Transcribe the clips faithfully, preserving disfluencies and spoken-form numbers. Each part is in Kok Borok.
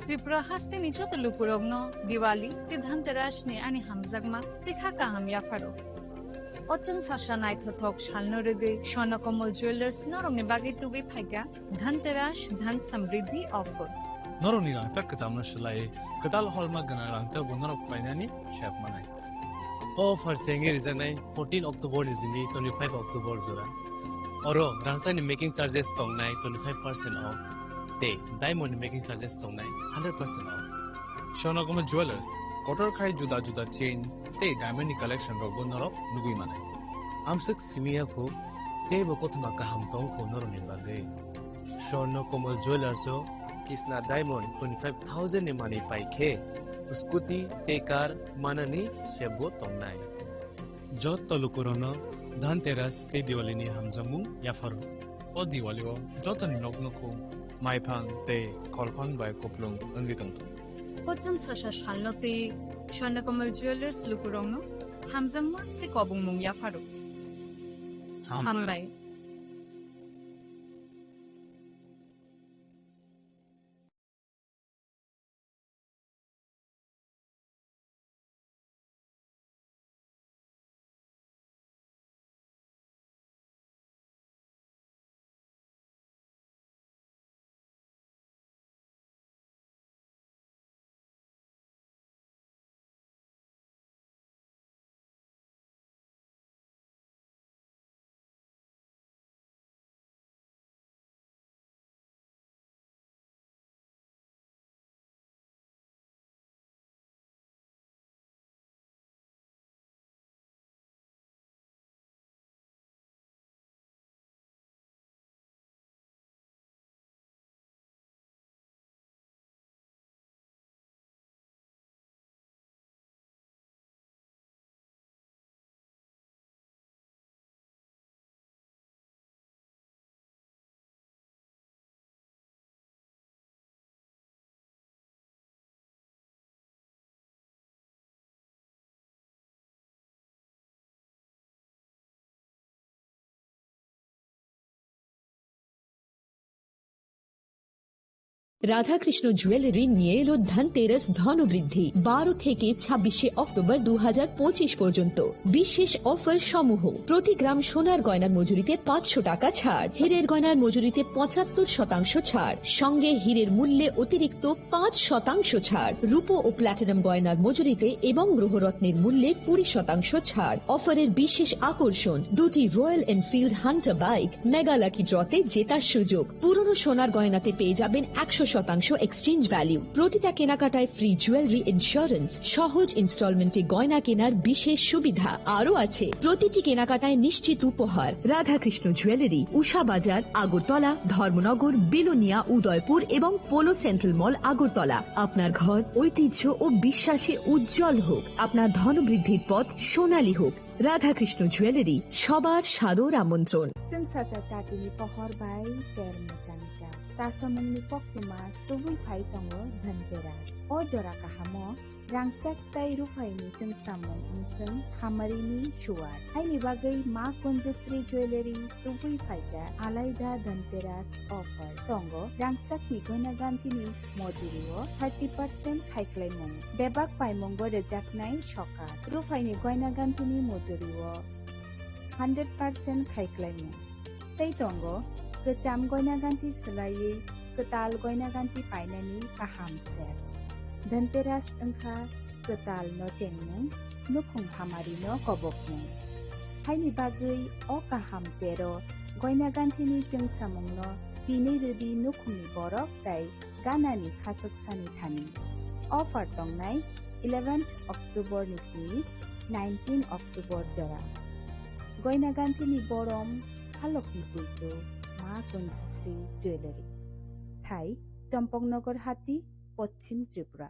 Tripura hasteni joto lukurokno Diwali tei Dhanteras ni ani hamjakma tei kha kaham yapharo. O chwng sasa naithothok salno rwgwi Swarnakamala Jewellers norokni bagwi tubui phaikha Dhanteras Dhan Samriddhi offer. Norokni rangchak kwchamno swlaiwi kwtal holma gwnang rangchakbo norok painani sep manai. O offer chengwi rijaknai fourteen October ni simi twenty-five October jora. Oro rangchakni making charges tongnai twenty-five percent off tei diamond ni making charges tongnai hundred percent off. Swarnakamala Jewellers, kotor khai juda juda chain tei diamond ni collection rokbo norok nugwi manai. Amswk simi ya kho, teibo kothoma kaham tong kho norokni bagwi. Swarnakamala Jewellers o Kisna Diamond twenty-five thousand ni manwi pai khe, scooty tei car manani sebo tongnai. Joto lukurokno Dhanteras tei Diwali ni hamjakmung yapharo. O Diwali o jotoni nok nukhung maiphang tei kholphang bai kuplung wngwi tongthung. Kothom sasa salno tei Swarnakamala Jewellers lukurokno hamjakma tei kobongmung yapharo. Ham- Hambai. Radhakrishna jewellery নিয়ে এলো ধনতেরাস ধনবৃদ্ধি। বারো থেকে ছাব্বিশে অক্টোবর দু হাজার পঁচিশ পর্যন্ত বিশেষ অফার সমূহ। প্রতি গ্রাম সোনার গয়নার মজুরিতে পাঁচশো টাকা ছাড়, হীরের গয়নার মজুরিতে পঁচাত্তর শতাংশ ছাড়, সঙ্গে হীরের মূল্যে অতিরিক্ত পাঁচ শতাংশ ছাড়, রূপো ও প্ল্যাটিনাম গয়নার মজুরিতে এবং গ্রহরত্নের মূল্যে কুড়ি শতাংশ ছাড়। অফারের বিশেষ আকর্ষণ, দুটি royal Enfield Hunter bike, mega lucky ড্রতে জেতার সুযোগ। পুরনো সোনার গয়নাতে পেয়ে যাবেন একশো শতাংশ এক্সচেঞ্জ ভ্যালু। প্রতিটা কেনাকাটায় ফ্রি জুয়েলারি ইন্স্যুরেন্স, সহজ ইনস্টলমেন্টে গয়না কেনার বিশেষ সুবিধা। আরও আছে প্রতিটি কেনাকাটায় নিশ্চিত উপহার। রাধাকৃষ্ণ জুয়েলারি, উষা বাজার, আগরতলা, ধর্মনগর, বিলোনিয়া, উদয়পুর এবং পোলো সেন্ট্রাল মল, আগরতলা। আপনার ঘর ঐতিহ্য ও বিশ্বাসে উজ্জ্বল হোক। আপনার ধনবৃদ্ধির পথ সোনালী হোক। রাধাকৃষ্ণ জুয়েলারি, সবার সাদর আমন্ত্রণ। Chwng sasa chatini pohor bai ter mwchang cha. Chasamungni koktwma tubui phai tongo Dhanteras. O jora kahamo rangchak tei ruphaini chwngsamung wngthwng hamarini suwar. Haini bagwi Ma Kunjasri Jewellery tubui phaikha alaida Dhanteras offer. Tongo rangchakni goina gantini mojurio thirty percent khaiklaimung. Bebak paimungo rwjaknai sokat. Ruphaini goina gantini mojurio hundred percent khaiklaimung. Tei tongo kwcham goina ganti swlaiwi kwtal goina ganti painani kaham set. Dhanteras wngkha kwtal no chengmung, nukhung hamari no kobokmung. Haini bagwi o kaham tero goina gantini chwngsamung no tini rwdi nukhungni borok tei ganani khachuk sani thani. Offer tongnai eleventh October ni simi nineteen October jora. Goina gantini borom halokni puitu Ma Kunjasri Jewellery. Thai Champaknagar Hati, Poschim Tripura.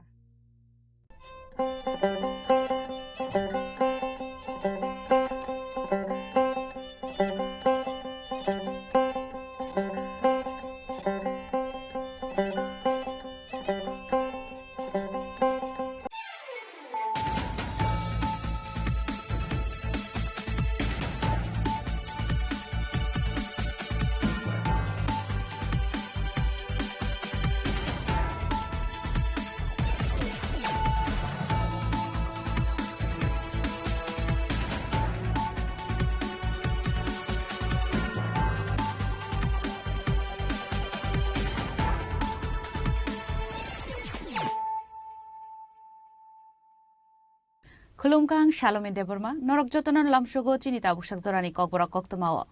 Khulumkha, ang Salome Debbarma, norok jotono lamsogo chini tabuksak jorani kokborok koktwmao.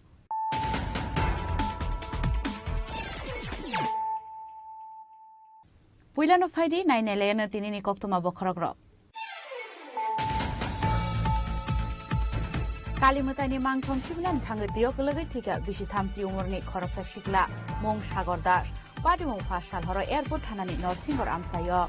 Puilano phaidi, nainai laiano tinini koktwma bokhorokrok. Kali mwtaini mangthong khibinani thangwi twiyo kwlwgwi thwikha bisi thamchi umorni khoroksa sikla, mung Sagor Das. Patimung pha sal horo airport thanani Norsingor amchaio.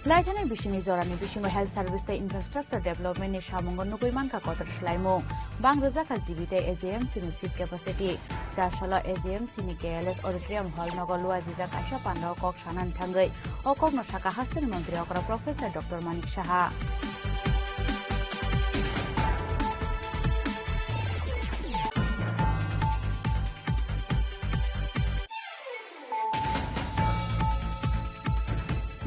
Laithani bisingni jorani bisingo health service tei infrastructure development ni samungo nugwi mankha kotor swlaimung. Bang rwjakha G B tei A J M C ni seat capacity. Charsalo A J M C ni K L S Auditorium Hall nogo luajijak kaisa pandao kok sanani thangwi o kokno sakha hasteni montri okra Professor Doctor Manik Saha.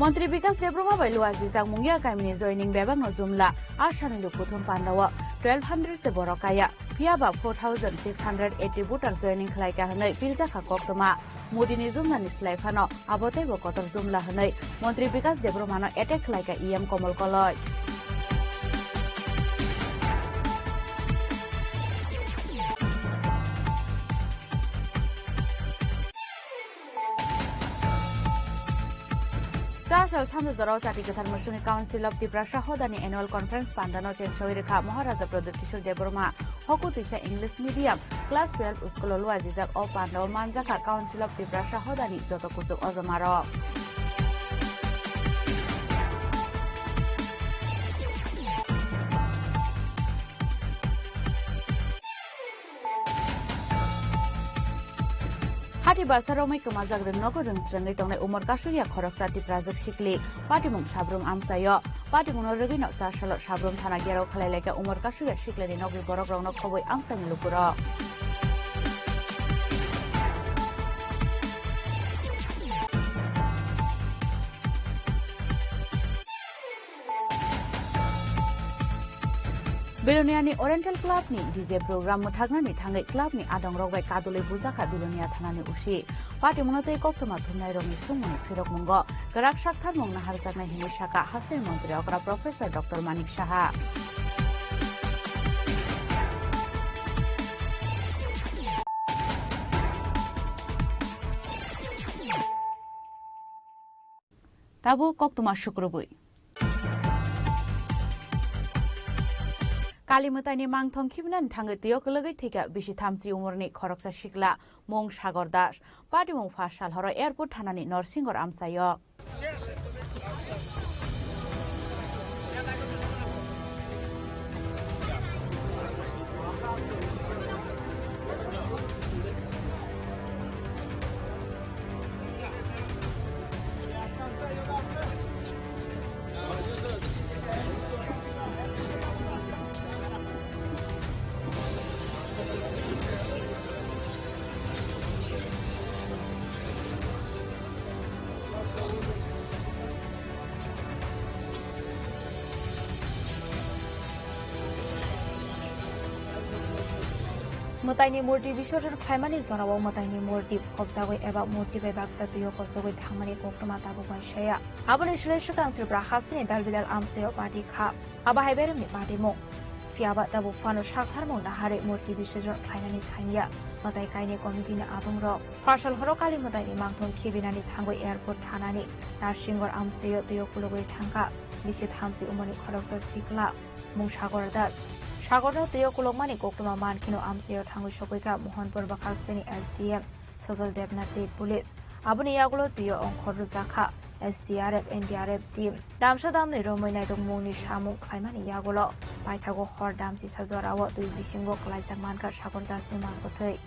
Montri Bikas Debbarma bai luajijak Mungia kamini joining bebakno jumla asani lukuthum pandao twelve hundred se borok kaya. Phiya ba four thousand six hundred eighty voter joining khlaikha hwnwi piljakha koktwma. Modi ni jumla ni slai phano abo teibo kotor jumla hwnwi Montri Bikas Debbarma no attack khlaikha E M Komol Koloi. Chasal sando jorao chati kwthar musungni Council of Tiprasa hodani annual conference pandano chengsawi rwkha Maharaja Pradyut Kishore Debbarma. Hoku twisa English medium class twelve school o luajijak o pandao manjakha Council of Tiprasa hodani joto kuchuk ojomarok. Hati barsa romwi kwmajak rwngnogo rwngsrwngwi tongnai umor kasukya khoroksa Tiprajwk sikli patimung sabrum amchaio. Patimungno rwgwino Charsalo sabrum thana gherao khlai laikha umor kasukya siklini nokni borokrokno khobwi amchaini lukurok. Biloniani Oriental Club ni D J program mwthaknani thangwi club ni adongrok bai kadulwi bujakha Bilonia thanani usi. Patimungno tei koktwma thumnairokni swngmungni phirokmungo kwrak saktharmung naharjaknai hinwi sakha hasteni montri okra Professor Doctor Manik Saha. Tabuk koktwma sukrubwi. Kali mwtaini mangthong khibinani thangwi twiyo kwlwgwi thwikha bisi thamchi umorni khoroksa sikla, mung Sagor Das. Patimung pha sal horo airport thanani Norsingor amchaio. Mwtaini murti bisorjon khlaimani jorao mwtaini murti phobjagwi eba murti bai baksa twiyo kochogwi thangmani koktwma tabuk bai saya. Aboni slai swkang Tripura hasteni dalbilal amchaio pati kha. Abo hai beremni patimung. Phiya ba tabuk phano saktharmung naharwi murti bisorjon khlainani thangya mwtai kainai committee ni adongrok. Pha sal horo Kali mwtaini mangthong khibinani thangwi airport thanani Narsingor amchaio twiyo kulugwi thangkha bisi thamchi umorni khoroksa sikla, mung Sagor Das. Sagorno twiyo kulukmani koktwma mankheno amchaio thangwi sogwikha Mohanpur bwkhakseni S D M Sojol Debnath tei police. Aboni yagulo twiyo ongkhor rwjakha S D R F, N D R F team. Damsa damni romwi naitokmungni samung khlaimani yagulo paithago hor damchisa jorao twi bisingo klaijak mankha Sagor Dasni mangkwthwi.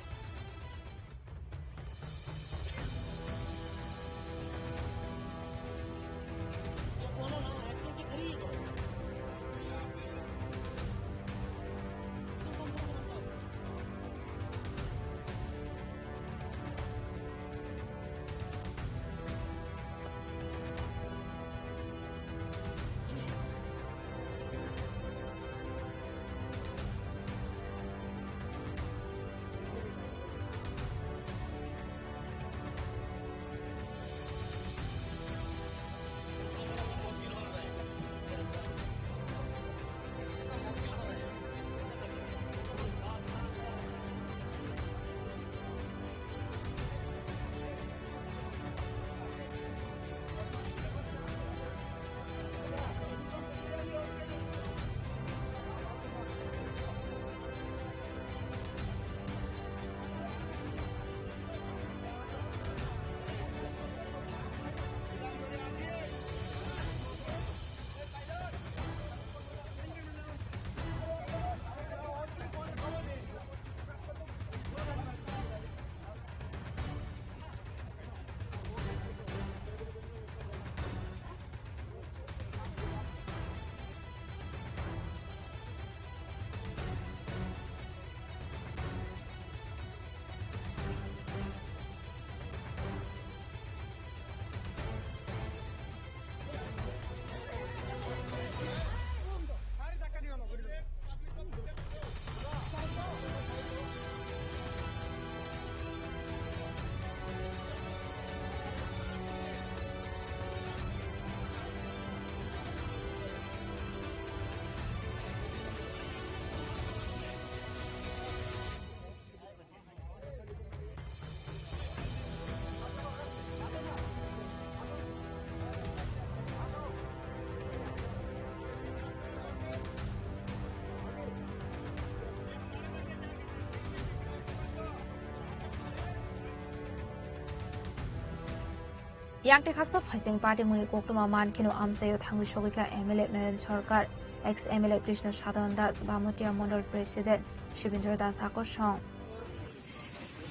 Yang tei khaksa phaising party muni koktwma man kheno amchaio thangwi sogwi kha M L A Noyon Sarkar, ex M L A Krishna Sadhan Das, Bamotia Mondol President Shibendra Das Akosong.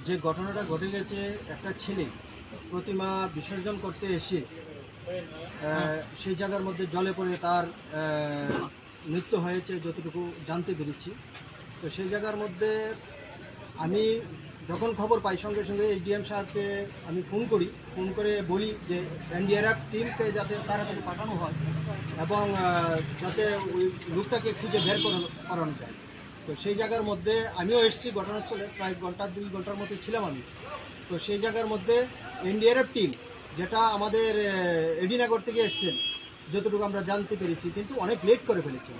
যে ঘটনাটা ঘটে গেছে, একটা ছেলে প্রতিমা বিসর্জন করতে এসে আহ, সেই জায়গার মধ্যে জলে পড়ে তার আহ, মৃত্যু হয়েছে, যতটুকু জানতে পেরেছি। তো সেই জায়গার মধ্যে আমি যখন খবর পাই, সঙ্গে সঙ্গে এসডিএম সাহেবকে আমি ফোন করি। ফোন করে বলি যে এনডিআরএফ টিমকে যাতে তাড়াতাড়ি পাঠানো হয় এবং আহ, যাতে ওই লোকটাকে খুঁজে বের করানো করানো যায়। তো সেই জায়গার মধ্যে আমিও এসেছি ঘটনাস্থলে, প্রায় ঘন্টা দুই ঘন্টার মতো ছিলাম আমি। তো সেই জায়গার মধ্যে এনডিআরএফ টিম, যেটা আমাদের এডিনগর থেকে এসছেন, যতটুকু আমরা জানতে পেরেছি, কিন্তু অনেক লেট করে ফেলেছেন।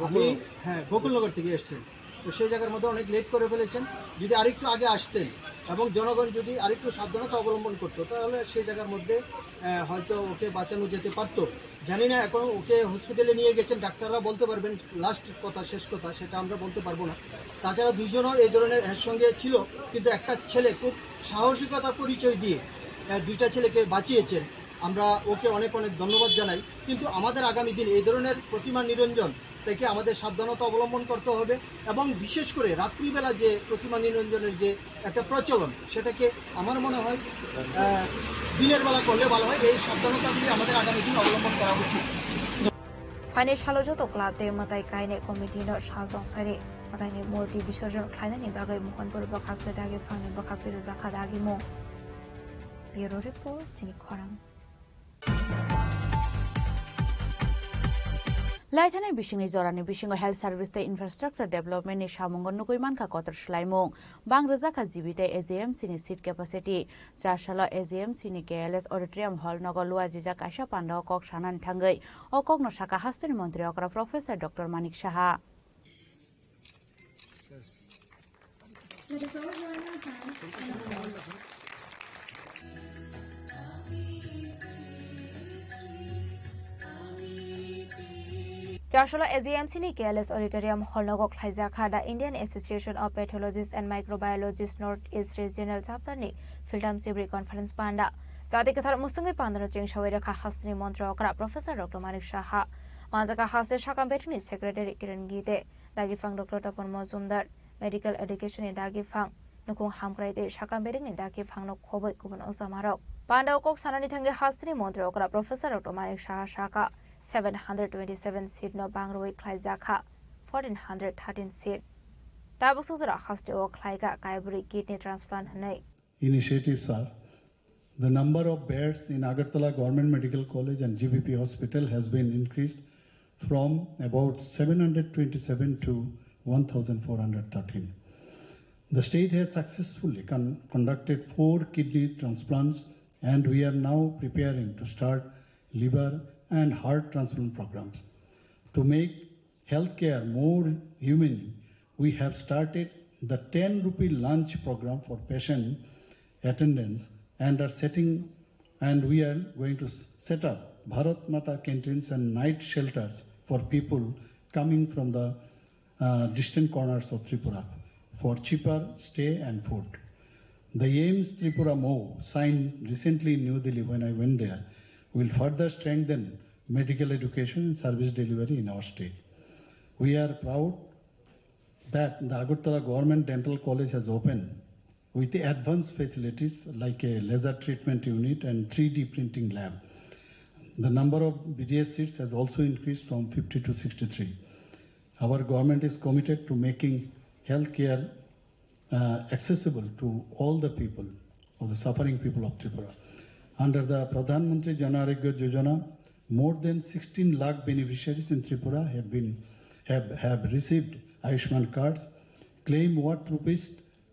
আমি, হ্যাঁ, গোকুলনগর থেকে এসছেন। তো সেই জায়গার মধ্যে অনেক লেট করে ফেলেছেন। যদি আরেকটু আগে আসতেন এবং জনগণ যদি আরেকটু সাবধানতা অবলম্বন করতো, তাহলে সেই জায়গার মধ্যে আহ, হয়তো ওকে বাঁচানো যেতে পারতো। জানি না, এখন ওকে হসপিটালে নিয়ে গেছেন, ডাক্তাররা বলতে পারবেন লাস্ট কথা, শেষ কথা, সেটা আমরা বলতে পারবো না। তাছাড়া দুইজনও এই ধরনের এর সঙ্গে ছিল, কিন্তু একটা ছেলে খুব সাহসিকতা পরিচয় দিয়ে আহ, দুইটা ছেলেকে বাঁচিয়েছেন। আমরা ওকে অনেক অনেক ধন্যবাদ জানাই। কিন্তু আমাদের আগামী দিন এই ধরনের প্রতিমা নিরঞ্জন থেকে আমাদের সাবধানতা অবলম্বন করতে হবে এবং বিশেষ করে রাত্রিবেলা যে প্রতিমা নিরঞ্জনের যে একটা প্রচলন, সেটাকে আমার মনে হয় আহ, দিনের বেলা করলে ভালো হয়। এই সাবধানতাগুলি আমাদের আগামী দিন অবলম্বন করা উচিত। Phainai salo joto club tei mwtai kainai committee no sal tong sari mwtai ni murti bisorjon khlainani bagwi Mohanpur bwkhak tei dagi phangni bwkhak tei rwjakha dagi mung. Bureau report, chini khorang. Laithanai bisingni jorani bisingo health service tei infrastructure development ni samungo nugwi mankha kotor swlaimung. Bang rwjakha G B tei A J M C ni seat capacity. Charsalo A J M C ni K L S Auditorium Hall nogo luajijak kaisa pandao kok sanani thangwi. O kokno sakha hasteni montri okra Professor Doctor Manik Saha. Charsalo A G M C ni K L S Auditorium Hall nogo khlaijakha The Indian Association of Pathologists and Microbiologists North East Regional Chapter ni Philtam Sibri Conference panda. Chati kwthar mwswngwi pandano chengsawi rwkha hasteni montri okra Professor Doctor Manik Saha. Manjaka haste sakam betini Secretary Kiran Gite. Dagi phang Doctor Tapan Mojumdar, Medical Education ni dagi phang, nukhung hamkrai tei sakam bedek ni dagi phang no khoboi kubun o jama rok. Panda o kok sanani thangwi hasteni montri okra Professor Doctor Manik Saha saka, seven hundred twenty seven seat no bangrwi khlaijakha, fourteen hundred thirteen seat. Tabuk sujura haste o khlaikha kaibri kidney transplant hwnwi. Initiatives are the number of beds in Agartala Government Medical College and G B P Hospital has been increased from about seven hundred twenty-seven to one thousand four hundred thirteen. The state has successfully con- conducted four kidney transplants, and we are now preparing to start liver and heart transplant programs. To make healthcare more humane, we have started the ten rupee lunch program for patient attendance and are setting and we are going to s- set up Bharat Mata canteens and night shelters for people coming from the uh, distant corners of Tripura for cheaper stay and food. The AIIMS Tripura MoU signed recently in New Delhi when I went there will further strengthen medical education and service delivery in our state. We are proud that the Agartala Government Dental College has opened with advanced facilities like a laser treatment unit and three D printing lab. The number of B D S seats has also increased from fifty to sixty-three. Our government is committed to making healthcare uh, accessible to all the people, of the suffering people of Tripura. Under the Pradhan Mantri Jan Arogya Yojana, more than sixteen lakh beneficiaries in Tripura have been have, have received Ayushman cards. Claim worth rupees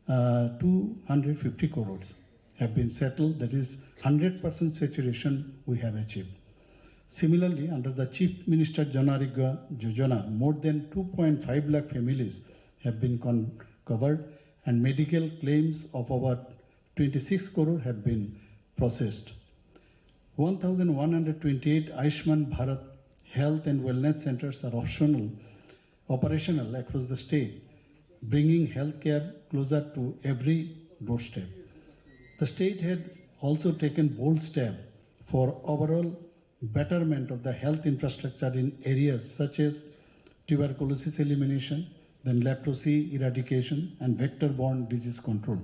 uh, two hundred fifty crores have been settled. That is, hundred percent saturation we have achieved. Similarly, under the Chief Minister Jan Arogya Yojana, more than two point five lakh families have been con- covered, and medical claims of over twenty-six crore have been processed. One thousand one hundred twenty-eight Ayushman Bharat health and wellness centers are optional, operational across the state, bringing healthcare closer to every doorstep. The state had also taken bold step for overall betterment of the health infrastructure in areas such as tuberculosis elimination, then leprosy eradication, and vector-borne disease control.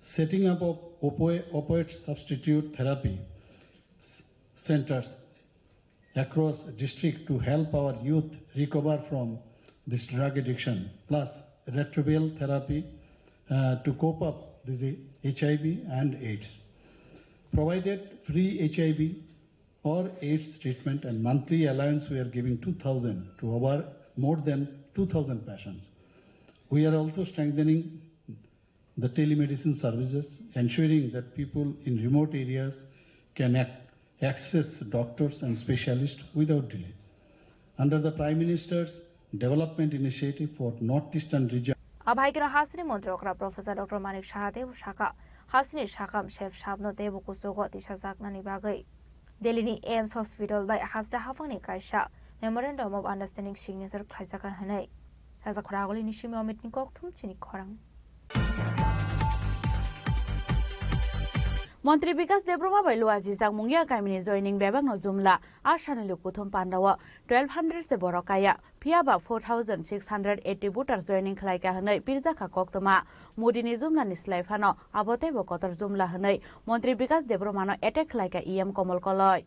Setting up of opioid, opioid substitute therapy s- centers across district to help our youth recover from this drug addiction, plus retroviral therapy uh, to cope up with the H I V and AIDS. Provided free H I V or AIDS treatment and monthly allowance, we are giving two thousand to our more than two thousand patients. We are also strengthening the telemedicine services, ensuring that people in remote areas can ac- access doctors and specialists without delay. Under the Prime Minister's Development Initiative for Northeastern Region, Abhaikeno hasini montri okra Professor Doctor Manik Saha tebo saka, hasini sakam sep sabno tebo kusugo tisajaknani bagwi Delhi ni AIIMS hospital bai hasta haphangni kaisa memorandum of understanding signature khlaijakha hwnwi. Raja Khoraguli ni simi Amit ni kokthum chini khorang. Montri Bikas Debbarma bai luajijak Mungia kamini joining bebakno jumla, asani lukuthum pandao twelve hundred se borok kaya, phiyaba four thousand six hundred eighty voters joining khlaika hwnwi pirjakha koktwma. Modi ni jumla ni slai phano abo teibo kotor jumla hwnwi Montri Bikas Debbarma no attack khlaika E M Komol Koloi.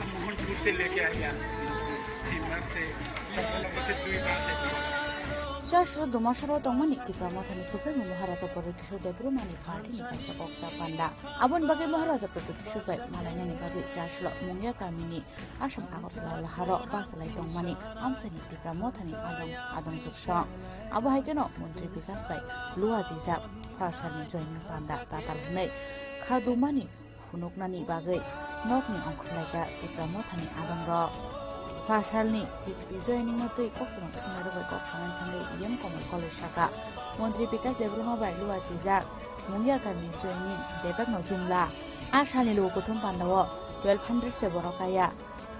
Mohanpur से लेके आया, तीन लाख से, दो लाख से। Chasro Dumasoro tongmani Tipra Mothani Supremo Maharaja Pradyut Kishore Debbarmani party ni kaisa koksa panda. Aboni bagwi Maharaja Pradyut Kishore bai malainani bagwi Chasro Mungia kamini Assam Agartala laharo bachalai tongmani amchaini Tipra Mothani adong adong juksong. Abo hai kheno Montri Bikas bai luajijak Phasarni joining panda tatal hwnwi khadumani phunuknani bagwi nokni ongkhorlaikha Tipra Mothani adongrok. Phasalni C C P joining no twi koktwma thumnairok bai kok sanani thangwi E M Komol Koloi saka, Montri Bikas Debbarma bai luajijak Mungia kamini joining bebakno jumla. A salni lukuthum pandao twelve hundred se borok kaya,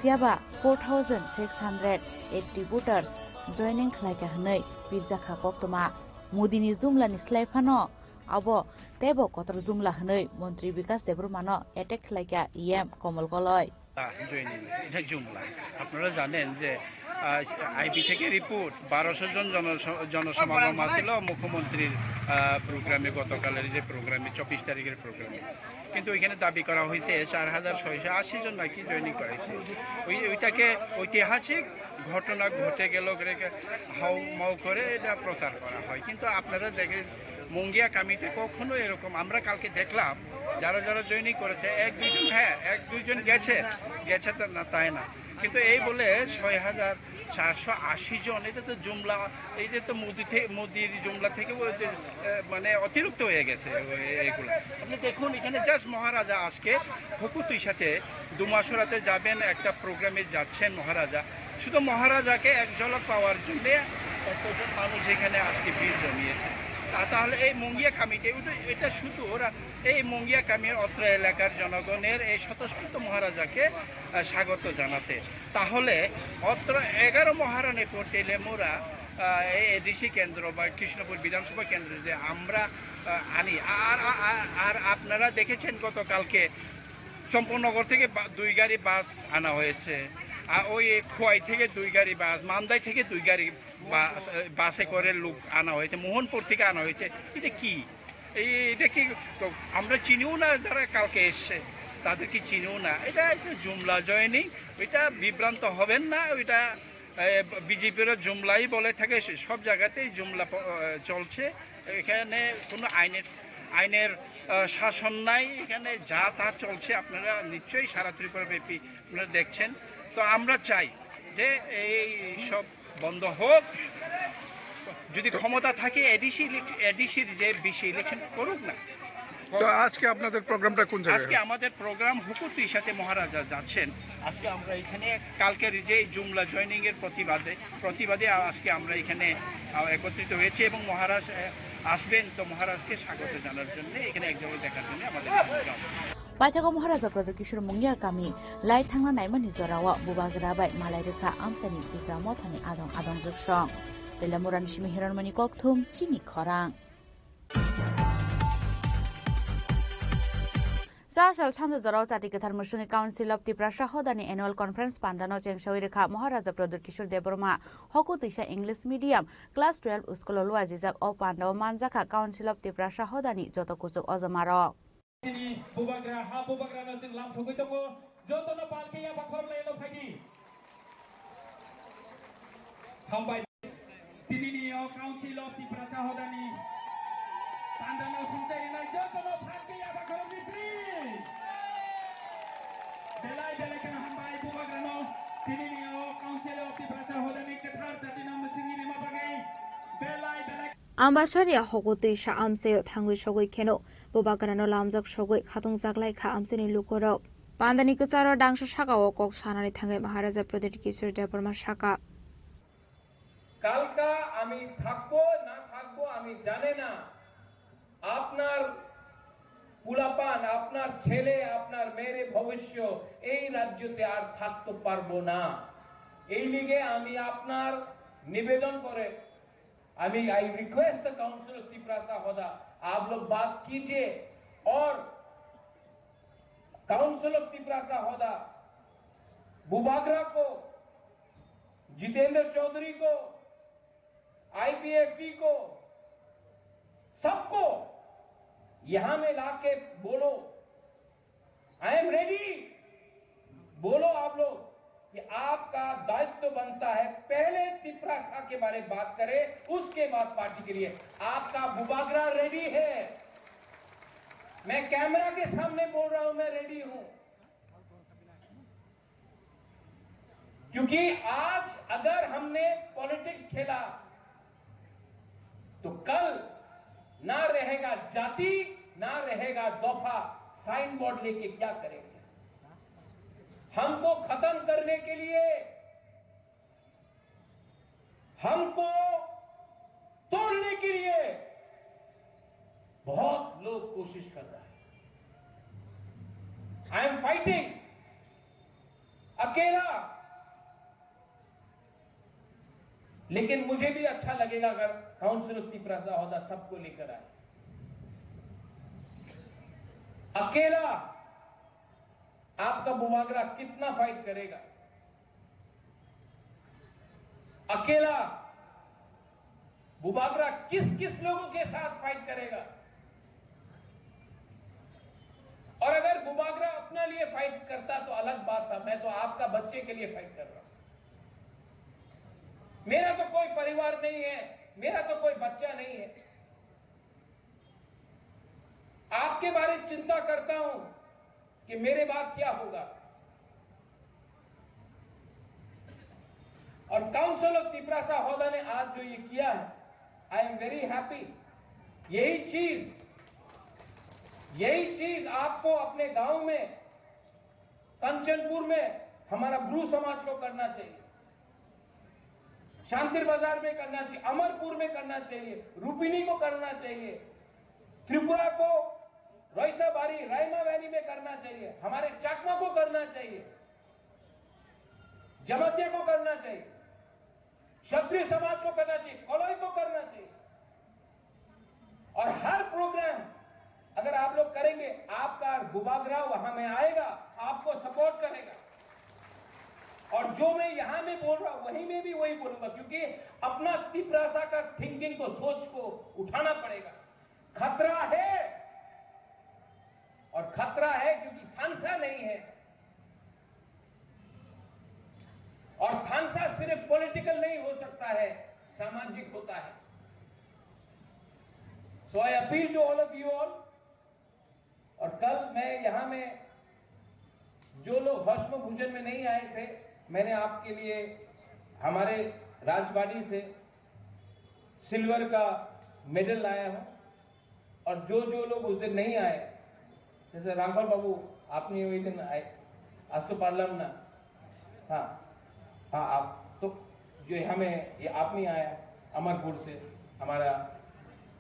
phiyaba four thousand six hundred eighty voters joining khlaikha hwnwi pirjakha koktwma. Modi ni jumla ni slai phano abo teibo kotor jumla hwnwi Montri Bikas Debbarma no attack khlaikha E M Komol Koloi. আহ, জয়নিং, এটা জুমলা। আপনারা জানেন যে, আহ, আইবি থেকে রিপোর্ট, বারোশো জন জন-, জনসমাগম আছিল মুখ্যমন্ত্রীর, আহ, প্রোগ্রামে, গতকালের যে প্রোগ্রামে, চব্বিশ তারিখের প্রোগ্রামে। কিন্তু ওইখানে দাবি করা হয়েছে চার হাজার ছয়শো আশি জন নাকি জয়েনিং করেছে। ওই, ওইটাকে ঐতিহাসিক ঘটনা ঘটে গেল করে হাউ মাউ করে এটা প্রচার করা হয়। কিন্তু আপনারা দেখে মুঙ্গিয়া কামিতে কখনো এরকম, আমরা কালকে দেখলাম যারা যারা জয়েনিং করেছে, এক দুইজন, হ্যাঁ, এক দুইজন গেছে, গেছে তো না, তাই না, কিন্তু এই বলে ছয় হাজার চারশো আশি জন, এটা তো জুমলা, এই যে তো মোদি থে-, মোদির জুমলা থেকে ওই যে, এ, মানে অতিরিক্ত হয়ে গেছে ওই, এইগুলা। আপনি দেখুন, এখানে জাস্ট মহারাজা আজকে হকুতির সাথে দুমাসুরাতে যাবেন, একটা প্রোগ্রামে যাচ্ছেন মহারাজা। শুধু মহারাজাকে এক ঝলক পাওয়ার জন্য এতজন মানুষ এখানে আজকে ভিড় জমিয়েছে। তা-, তাহলে এই মুঙ্গিয়া কামিতে, এটা, এটা শুধু ওরা, এই মুঙ্গিয়া কামির অত্র এলাকার জনগণের এই স্বতঃস্ফূর্ত মহারাজাকে, আহ, স্বাগত জানাতে। তাহলে অত্র এগারো মহারানী কোর্টে লেমুরা, আহ, এই এডিসি কেন্দ্র বা কৃষ্ণপুর বিধানসভা কেন্দ্রে যে আমরা, আহ, আনি, আর, আর, আর, আর আপনারা দেখেছেন গতকালকে চম্পকনগর থেকে বা-, দুই গাড়ি বাস আনা হয়েছে, আর ওই খোয়াই থেকে দুই গাড়ি বাস, মান্দাই থেকে দুই গাড়ি বা-, বাসে করে লোক আনা হয়েছে, মোহনপুর থেকে আনা হয়েছে। এটা কি? এই, এটা কি? তো আমরা চিনিও না যারা কালকে এসছে, তাদেরকে চিনিও না। এটা একটা জুমলা জয়েনিং, এটা বিভ্রান্ত হবেন না। ওইটা, এ, বিজেপিরও জুমলাই বলে থাকে, সে-, সব জায়গাতেই জুমলা প-, এ, চলছে। এখানে কোনো আইনের, আইনের আহ, শাসন নাই, এখানে যা তা চলছে, আপনারা নিশ্চয়ই সারা ত্রিপুরা ব্যাপী আপনারা দেখছেন। তো আমরা চাই যে এই সব বন্ধ হোক। যদি ক্ষমতা থাকে, এডিসি ইলেক-, এডিসির যে বিসি ইলেকশন করুক না। তো আজকে আপনাদের প্রোগ্রামটা কোন জায়গায়? আজকে আমাদের প্রোগ্রাম হুকুতইশাতে মহারাজা যাচ্ছেন। আজকে আমরা এখানে কালকের যে জুমলা জয়েনিং এর প্রতিবাদে, প্রতিবাদে আজকে আমরা এখানে, আহ, একত্রিত হয়েছি এবং মহারাজ, আহ, আসবেন, তো মহারাজকে স্বাগত জানার জন্য এখানে এক জায়গায় দেখার জন্য আমাদের এখানে যাওয়া। Paithago Maharaja Pradyot Kishore Mongia kami lai thangna naimani jorao bubagra bai malai rwkha amchaini Tipra Mothani adong adong juksong. Telamurani simi Hiranmani Kokthum chini khorang. Sa sal sanjo jorao Chati Kwthar Musungni Council of Tiprasa Hodani Annual Conference pandano chengsawi rwkha Maharaja Pradyot Kishore Debbarma, hokutwisa English Medium, Class twelve school o luajijak. O pandao manjakha Council of Tiprasa Hodani joto kuchuk ojomarok. Chini bubagra, ha bubagrano chwng lamsogwi tongo, jotono palki yapha khoroknai no phaidi. Hambai. Tinini o Council of Tiprasa Hodani pandano songchai rinai jotono phalki yapha khoroknai please. Belai belai kheno hambai bubagrano tinini o Council of Tiprasa Hodani kwthar jatino mwswngwi rima bagwi belai belai. Ambasani hokutwisa amchaio thangwi sogwi kheno bubagrano lamjak sogwi khatungjaklaikha amchaini lukurok. Pandani kwcharo dangsa sakao kok sanani thangwi Maharaja Pradyot Kishore Debbarma sakha. কালকা আমি থাকবো না থাকবো আমি জানি না। আপনার পোলাপান, আপনার ছেলে, আপনার মেয়ের ভবিষ্য এই রাজ্যতে আর থাকতে পারবো না। এই লিগে আমি আপনার নিবেদন করে, আমি, I request the Council of Tiprasa Hoda, आप लोग बात कीजिए और Council of Tiprasa Hoda, Bubagra को, जितेंद्र चौधरी को, आईपीएफटी को, सबको यहां में लाके बोलो, I am ready। बोलो आप लोग कि आपका दायित्व बनता है, पहले तिपरासा के बारे में बात करें, उसके बाद पार्टी के लिए। आपका बुबागरा रेडी है। मैं कैमरा के सामने बोल रहा हूं, मैं रेडी हूं। क्योंकि आज अगर हमने पॉलिटिक्स खेला तो कल ना रहेगा जाति, ना रहेगा दफा, साइन बोर्ड लेके क्या करेंगे? हमको खत्म करने के लिए, हमको तोड़ने के लिए बहुत लोग कोशिश कर रहा है। I am fighting अकेला, लेकिन मुझे भी अच्छा लगेगा अगर काउंसिल ऑफ तिपरासा होदा सबको लेकर आए। अकेला आपका बुबागरा कितना फाइट करेगा? अकेला बुबागरा किस किस लोगों के साथ फाइट करेगा? और अगर बुबागरा अपने लिए फाइट करता तो अलग बात था। मैं तो आपका बच्चे के लिए फाइट कर रहा हूं। मेरा तो कोई परिवार नहीं है, मेरा तो कोई बच्चा नहीं है। आपके बारे चिंता करता हूं कि मेरे बाद क्या होगा। और काउंसिल ऑफ तिपरासा होदा ने आज जो ये किया है, I am very happy। यही चीज, यही चीज आपको अपने गांव में, कंचनपुर में हमारा ब्रू समाज को करना चाहिए, शांतिर बाजार में करना चाहिए, अमरपुर में करना चाहिए, रुपिनी को करना चाहिए, त्रिपुरा को रईसाबारी, रायमा वैली में करना चाहिए, हमारे चाकमा को करना चाहिए, जमातिया को करना चाहिए, क्षत्रिय समाज को करना चाहिए, कलई को करना चाहिए। और हर प्रोग्राम अगर आप लोग करेंगे, आपका बुबागरा वहां में आएगा, आपको सपोर्ट करेगा। और जो मैं यहां में बोल रहा हूं, वहीं में भी वही बोलूंगा, क्योंकि अपना तिपरासा का थिंकिंग को, सोच को उठाना पड़ेगा। खतरा है, और खतरा है क्योंकि थानसा नहीं है। और थानसा सिर्फ पॉलिटिकल नहीं हो सकता है, सामाजिक होता है। So I appeal to all of you all, में जो लोग भस्म पूजन में नहीं आए थे, मैंने आपके लिए हमारे राजवाड़ी से सिल्वर का मेडल लाया हूँ। और जो जो लोग उस दिन नहीं आए, जैसे रामपाल बाबू, আপনি ওই দিন আই-, আসতে পারলাম না। हाँ, हाँ, आप तो, जो हमें, ये आप नहीं आया, अमरपुर से, हमारा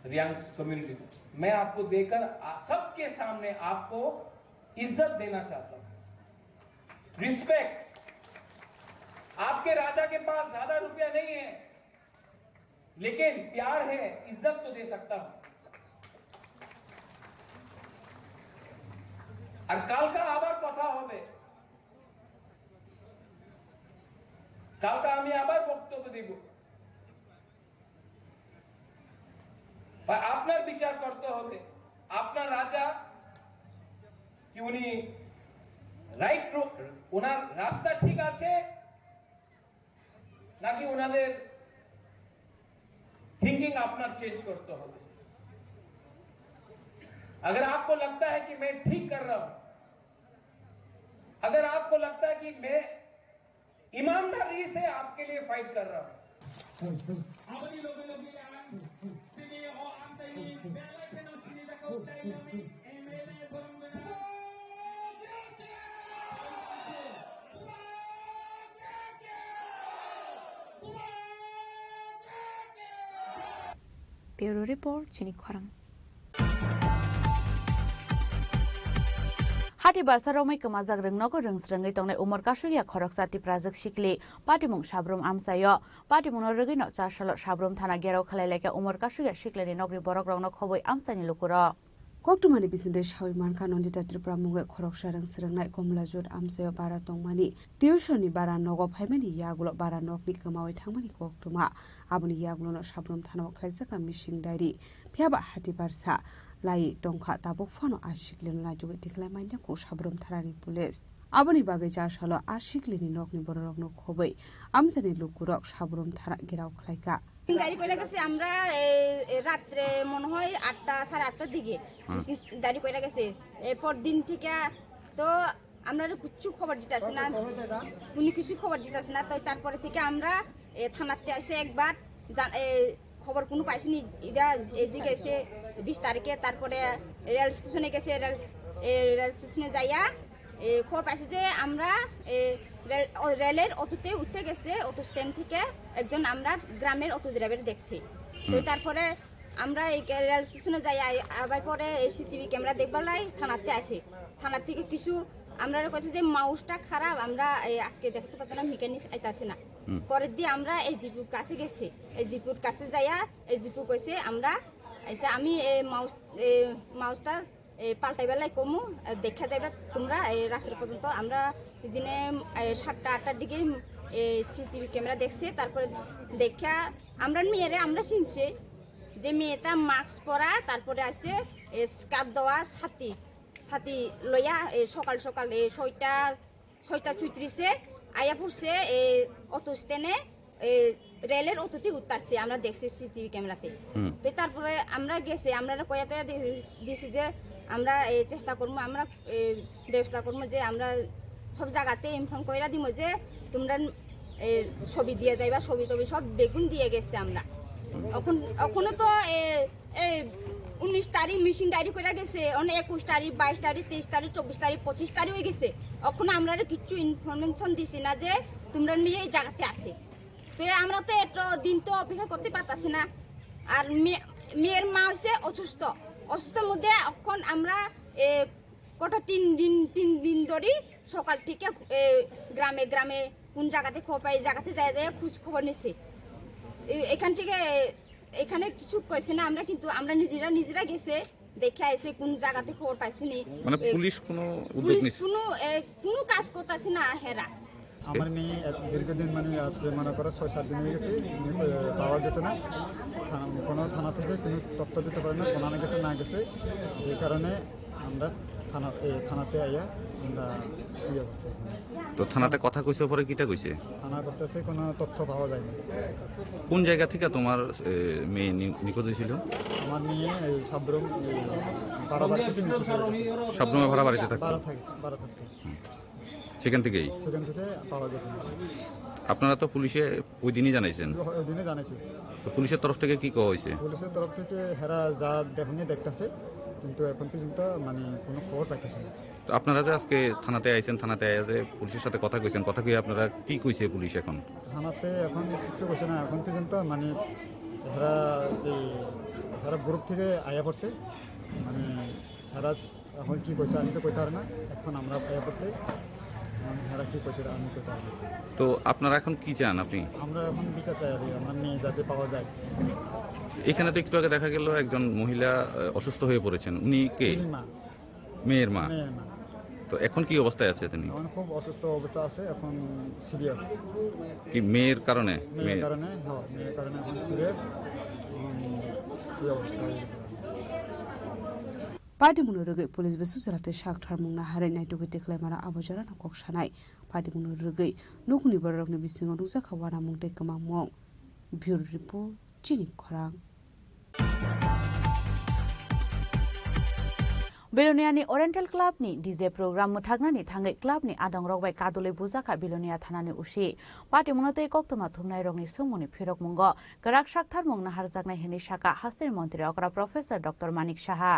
रियांग कम्युनिटी, मैं आपको देकर आ-, सबके सामने आपको इज्जत देना चाहता हूँ। रिस्पेक्ट। आपके राजा के पास ज्यादा रुपया नहीं है, लेकिन प्यार है, इज्जत तो दे सकता हूं। আর কালকে আবার কথা হবে, কালকে আমি আবার বক্তব্য দিব। আর আপনার বিচার করতে হবে, আপনার রাজা কি উনি রাইট, ওনার রাস্তা ঠিক আছে নাকি ওনাদের থিংকিং আপনার চেঞ্জ করতে হবে। अगर आपको लगता है कि मैं ठीक कर रहा हूं, अगर आपको लगता है कि मैं ईमानदारी से आपके लिए फाइट कर रहा हूं। Aboni loge loge ang tini o amchaini belai kheno sinijak o, tai nangni M L A borok gwnang. Bureau Report, chini khorang. Hati barsa romwi kwmajak rwngnogo rwngsrwngwi tongnai umor kasugya khoroksa Tiprajwk sikli patimung sabrum amchaio. Patimungno rwgwino chasalo sabrum thana gherao khlai laikha umor kasugya siklini nokni borokrokno khobwi amchaini lukurok. Koktwmani bisingtwi sawi mankha, Nandita Tripura mungwi khoroksa rwngsrwngnai Komlajut amchaio bara tongmani tuition ni bara nogo phaimani yagulo bara nokni kwmawi thangmani koktwma. Aboni yagulono sabrum thanao khlaijak missing diary. Phiya ba hati barsa lai tongkha, tabuk phano a siklino naitugwi tikhlai manya kuk sabrum thanani police. Aboni bagwi chasalo a siklini nokni bororokno khobwi amchaini lukurok sabrum thana gherao khlaikha. গাড়ি করে গেছে আমরা এই, এই রাত্রে মনে হয় আটটা, সাড়ে আটটার দিকে। হুম। গাড়ি করে গেছে। এরপর দিন থেকে তো আমরা কিচ্ছু খবর দিতে আসে না, উনি কিছু খবর দিতে আসে না। তো তারপরে থেকে আমরা, এ, থানাতে আসে একবার, জা-, এ, খবর কোনো পাইছি নি। এরা এদিকে এসে বিশ তারিখে, তারপরে রেল স্টেশনে গেছে, রেল, এ, রেল স্টেশনে যাইয়া, এ, খবর পাইছি যে আমরা, এ, রেল, ও, রেলের অটোতে উঠতে গেছে, অটো স্ট্যান্ড থেকে একজন আমরা গ্রামের অটো ড্রাইভার দেখছি। তো হুম। তারপরে আমরা এই কে-, রেল স্টেশনে যাই, আই-, আবার পরে এই সিসিটিভি ক্যামেরা দেখবার লাই থানাতে আসি। থানা থেকে কিছু আমরা কইছে যে মাউসটা খারাপ, আমরা এই আজকে দেখাতে পারতাম না, মেকানিক আইতাছে না। হুম। পরের দিন আমরা এসডিপির কাছে গেছি, এসডিপির কাছে যাইয়া এসডিপি কইছে আমরা, এসে আমি এই মাউস, এই মাউসটা এ, পাল্টাইবার লাই কমু, এ, দেখা যাইবা তোমরা, এ, রাত্রে পর্যন্ত আমরা দিনে, এ, সাতটা আটটার দিকে, এ, সিসিটিভি ক্যামেরা দেখছে, তারপরে দেখা আমরা মেয়েরে আমরা চিনছে যে মেয়েটা মাস্ক পরা, তারপরে আছে, এ, স্কার্ফ দেওয়া, ছাতি, ছাতি লইয়া, এ, সকাল সকাল, এ, ছয়টা ছয়টা চৌত্রিশে আয়া পড়ছে, এ, অটো স্ট্যান্ডে, এ, রেলের অটোতে উতারছে, আমরা দেখছি সিসিটিভি ক্যামেরাতে। হুম। তো তারপরে আমরা গেছি, আমরা কয়া টয়া দি-, দিছি যে আমরা, এ, চেষ্টা করবো, আমরা, এ, ব্যবস্থা করবো যে আমরা সব জায়গাতে ইনফর্ম কইরা দিমু যে তোমরা, এ, ছবি দিয়ে যাইবা, ছবি টবি সব বেগুন দিয়ে গেছে আমরা। এখন, এখনো তো, এ, এই উনিশ তারিখ মিসিং ডায়েরি করে গেছে, অনেক একুশ তারিখ, বাইশ তারিখ, তেইশ তারিখ, চব্বিশ তারিখ, পঁচিশ তারিখ হয়ে গেছে। এখন আমরা আর কিচ্ছু ইনফরমেশন দিছি না যে তোমরা নিয়ে এই জায়গাতে আছে। তো আমরা তো এত দিন তো অপেক্ষা করতে পারতাছি না। আর মে-, মেয়ের মা হচ্ছে অসুস্থ, অসুস্থর মধ্যে এখন আমরা, এ, কত তিন দিন, তিন দিন ধরে সকাল থেকে, এ, গ্রামে গ্রামে কোন জায়গাতে খবর পাই, এই জায়গাতে যায় যায় খোঁজ খবর নিছে। এ-, এখান থেকে এখানে কিছু কইছে না, আমরা কিন্তু আমরা নিজেরা, নিজেরা গেছে, দেখে আইছে কোন জায়গাতে খবর পাইছে নি। মানে এ, পুলিশ কোনো উদ্যোগ পুলিশ নিছে? কোনো, এ, কোনো কাজ করতেছে না হেরা। আমার মেয়ে এক দীর্ঘদিন, মানে, আজকে মনে করো ছয় সাত দিন হয়ে গেছে, উনি, এ, পাওয়া গেছে না। থানা, কোনো থানা থেকে কোনো তথ্য দিতে পারে না, কোন গেছে না গেছে, যে কারণে আমরা থানা, এ, থানাতে আইয়া আমরা ইয়ে হচ্ছে। তো থানাতে কথা কইছো, পরে কিতা কইছে? থানা করতেছে, কোনো তথ্য পাওয়া যায়নি। কোন জায়গা থেকে তোমার, এ, মেয়ে নি-, নিখোঁজ হয়েছিল? আমার মেয়ে এই সাবরুম, এই বারাবার থেকে নিখোঁজ হয়ে গেছে। সাবরুমে ভাড়া বাড়িতে থাকতো? ভাড়া থাকে, ভাড়া থাকতো। হুম। সেখান থেকেই? সেখান থেকে পাওয়া গেছে না। আপনারা তো পুলিশে ওই দিনই জানাইছেন? ওই দিনে জানাইছি। তো পুলিশের তরফ থেকে কি কওয়া হয়েছে? পুলিশের তরফ থেকে হেরা যা দেখনি দেখতেছে, কিন্তু এখন পর্যন্ত মানে কোনো খবর পাইতেছে না। তো আপনারা যে আজকে থানাতে আইছেন, থানাতে আইয়া যে পুলিশের সাথে কথা কইছেন, কথা কইয়া আপনারা কি কইছে পুলিশ এখন? থানাতে এখন কিচ্ছু কইছে না, এখন পর্যন্ত মানে হেরা যে হেরা গ্রুপ থেকে আয়া পড়ছে, মানে হেরা এখন কি কইছে আমি তো কইতে পারি না, এখন আমরা আয়া পড়ছে, এখন হেরা কি কইছে এটা আমি কইতে পারি না। তো আপনারা এখন কি চান আপনি? আমরা এখন বিচার চাই আর কি, আমার মেয়ে যাতে পাওয়া যায়। এখানে তো একটু আগে দেখা গেল একজন মহিলা, আহ, অসুস্থ হয়ে পড়েছেন, উনি কে? উনি মা। মেয়ের মা? মেয়ের মা। তো এখন কি অবস্থায় আছে তিনি? এখন খুব অসুস্থ অবস্থা আছে, এখন সিরিয়াস। কি মেয়ের কারণে? মেয়ের মেয়ের কারণে, হ্যাঁ, মেয়ের কারণে এখন সিরিয়াস। এখন এই অবস্থা হয়ে গেছে। Patimungno rwgwi police bwswk jora tei sak tharmungno harwi naitugwi tikhlaimano abo jorano kok sanai. Patimungno rwgwi nukni bororokni bisingo nukjakha uanamung tei kwmangmung. Bureau Report, Chini Khorang. Biloniani Oriental Club ni D J program mwthaknani thangwi club ni adongrok bai kadulwi bujakha Bilonia thanani O C. Patimungno tei koktwma thumnairokni swngmungni phirokmungo kwrak saktharmung naharjaknai hwnwi sakha hasteni montri okra Professor Doctor Manik Saha.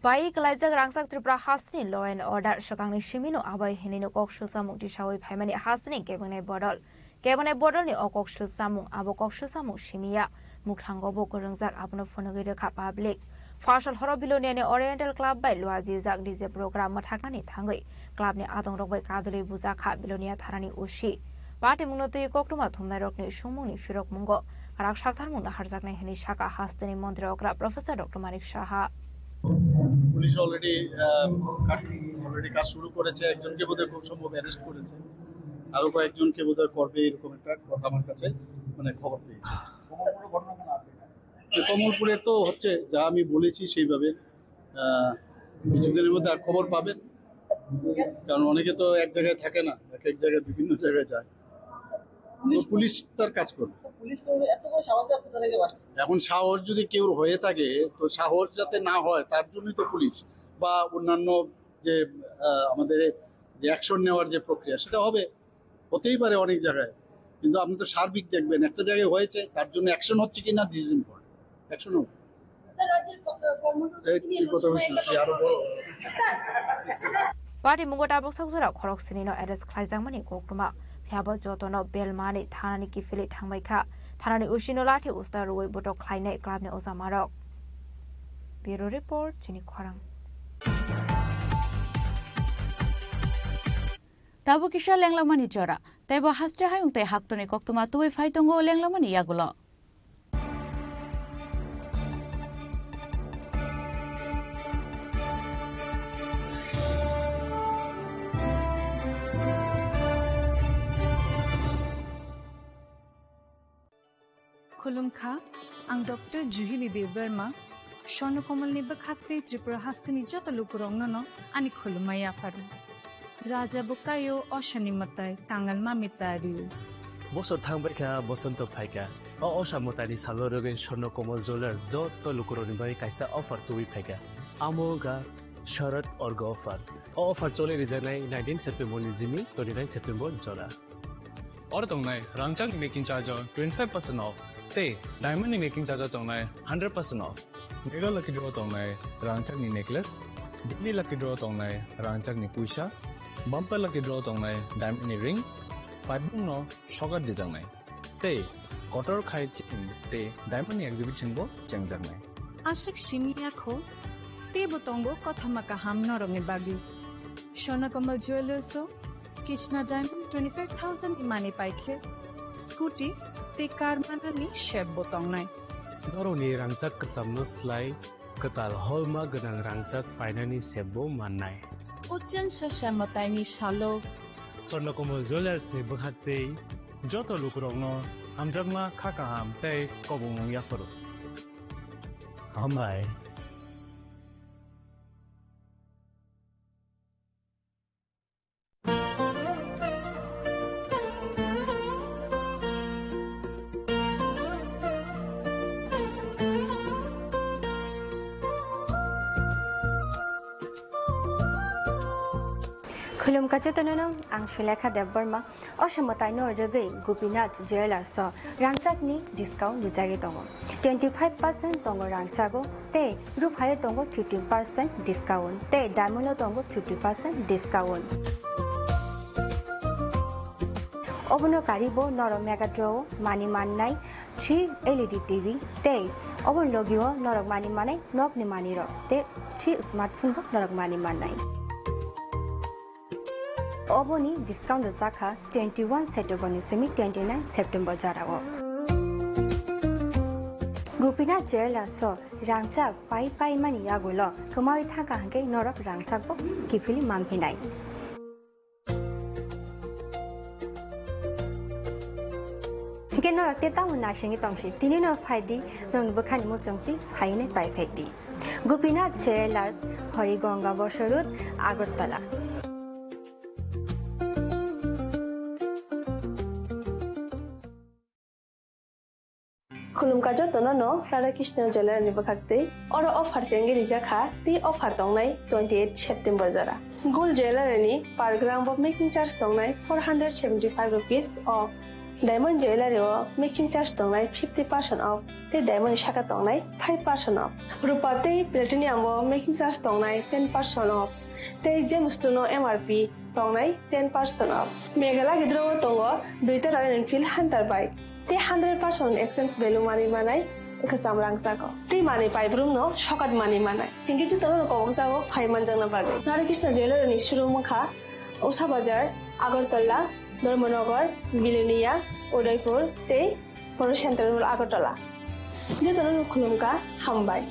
Bai kwlaijak rangchak Tripura hasteni law and order swkangni simino abai hinwino kok swlsamung tisawi phaimani hasteni kebengni bodol. Kebengni bodolni o kok swlsamung abo kok swlsamung simiya. Mukhango bo kwrwngjak abono phunugwi rwkha public. Phasal horo Biloniani Oriental Club bai luajijak D J program mwthaknani thangwi clubni adongrok bai kadulwi bujakha Bilonia thanani O C. Patimungno twi koktwma thumnairokni swngmungni phirokmungo kwrak saktharmung naharjaknai hwnwi sakha hasteni montri okra Professor Doctor Manik Saha. Police already, আহ, কাজ, already কাজ শুরু করেছে। একজনকে বোধহয় খুব সম্ভব অ্যারেস্ট করেছে, আরো কয়েকজনকে বোধহয় করবে, এরকম একটা কথা আমার কাছে, মানে, খবর পেয়েছি। কমলপুরে ঘটনা কোনো আপডেট আছে? কমলপুরে তো হচ্ছে, যা আমি বলেছি সেইভাবে। আহ, কিছুদিনের মধ্যে আর খবর পাবেন, কারণ অনেকে তো এক জায়গায় থাকে না, এক এক জায়গায় বিভিন্ন জায়গায় যায়। তো পুলিশ তার কাজ করবে। তো পুলিশ তো এত বড় সাহস কোথা থেকে পাচ্ছে? এখন সাহস যদি কেউ হয়ে থাকে, তো সাহস যাতে না হয়, তার জন্যই তো পুলিশ বা অন্যান্য যে, আহ, আমাদের যে অ্যাকশন নেওয়ার যে প্রক্রিয়া, সেটা হবে। হতেই পারে অনেক জায়গায়, কিন্তু আপনি তো সার্বিক দেখবেন, একটা জায়গায় হয়েছে, তার জন্য অ্যাকশন হচ্ছে কিনা, দিস ইম্পর্টেন্ট। অ্যাকশন হবে। স্যার, রাজ্যের ক-, কর্মসূচি এই কি নিয়ে কি কথা বলছিস? সে আরো বড়। Patimungno tabuk saksora khorok sinino arrest khlaijakmani koktwma. Phiya bo jotono bel manwi thanani kiphilwi thangbai kha. Thanani O C no lathi usta rwui botok khlainai club ni ojamarok. Bureau Report, Chini Khorang. Tabuk kisa lenglamani jora. Teibo haste hayung tei haktorni koktwma tubui phai tongo lenglamani yagulo. Khulumkha, ang Doctor Juhili Debbarma, Swarno Komolni bwkhak tei Tripura hasteni joto lukurokno no ani khulumma yapharu. Raja bwkaio osani mwtai, kangal mami tario. Bosor thangbai kha, bosonto phaikha. O osa mwtaini salo rwgwi Swarno Komol Jewellers joto lukurokni bagwi kaisa offer tubui phaikha. Amo wngkha Sharad Orgo offer. O offer choli rijaknai nineteen September ni jimi twenty nine September ni jora. Oro tongnai rangchakni making charge o twenty five percent off tei diamond ni making charge o tongnai hundred percent off. Mega lucky draw tongnai rangchakni necklace, daily lucky draw tongnai rangchakni puisa, bumper lucky draw tongnai diamond ni ring, paibung no sogat dijaknai. Tei kotor khai chain tei diamond ni exhibition bo chengjaknai. Aswk simi ya kho, teibo tongo kothoma kaham norokni bagwi. Swarno Komol Jewellers o Krishna Diamond twenty five thousand ni mani paikhe, scooty tei car manani sep bo tongnai. Norokni rangchak kwchamno slai kwtal holma gwnang rangchak painani sebbo mannai. Kuchen se se mwtaini salo. Swarnakomal Jewellers ni bwkhaktwi joto lukurokno hamjakma kha kaham tei kobongmung yapharo. Hambai. Khulumkha jotono, ang Sulekha Debbarma. O se mwtaino rwgwi Gopinath Jewellers o rangchakni discount rijagwi tongo. Twenty five percent tongo rangchago, tei ruphaio tongo fifteen percent discount, tei diamond o tongo fifty percent discount. Obono karibo norok Mega Draw o manwi mannai three L E D T V, tei obono logio norok manwi mannai nokni manwirok, tei three smartphone bo norok manwi mannai. Oboni discount rwjakha twenty one September ni simi twenty nine September jorao. Gopinath Jewellers o rangchak pai pai mani yagulo kwmawi thangkha hwnkhe norok rangchakbo kiphilwi manphinai. Hwnkhe norok tei tamo naisingwi tongsi, tini no phaidi, nokni bwkhani muchungtwi phainai pai phaidi. Gopinath Jewellers, Hori Ganga Bosor Road, Agartala. Khulumkha jotono no Radha Krishna Jewellers ni bwkhaktwi. Oro offer chengwi rijak kha, tei offer tongnai twenty eight September jora. Gold Jewellers ni per gram bo making charge tongnai four hundred seventy five rupees off. Diamond Jewellers o making charge tongnai fifty percent off, tei diamond ni saka tongnai five percent off. Rupa tei platinum o making charge tongnai ten percent off, tei gemstone o M R P tongnai ten percent off. Meghalaya gidro o tongo duita Royal Enfield Hunter bike, tei hundred percent exchange value manwi manai kwcham rangchak o, tei manwi paibrumno sokat manwi manai. Hingke jotono kobokjago phai manjakna bagwi. Radha Krishna Jewellers ni showroom wngkha Usha Bazar, Agartala, Dharmanagar, Belonia, Udaipur tei Poro Central Mall Agartala. Jotono khulumkha, hambai.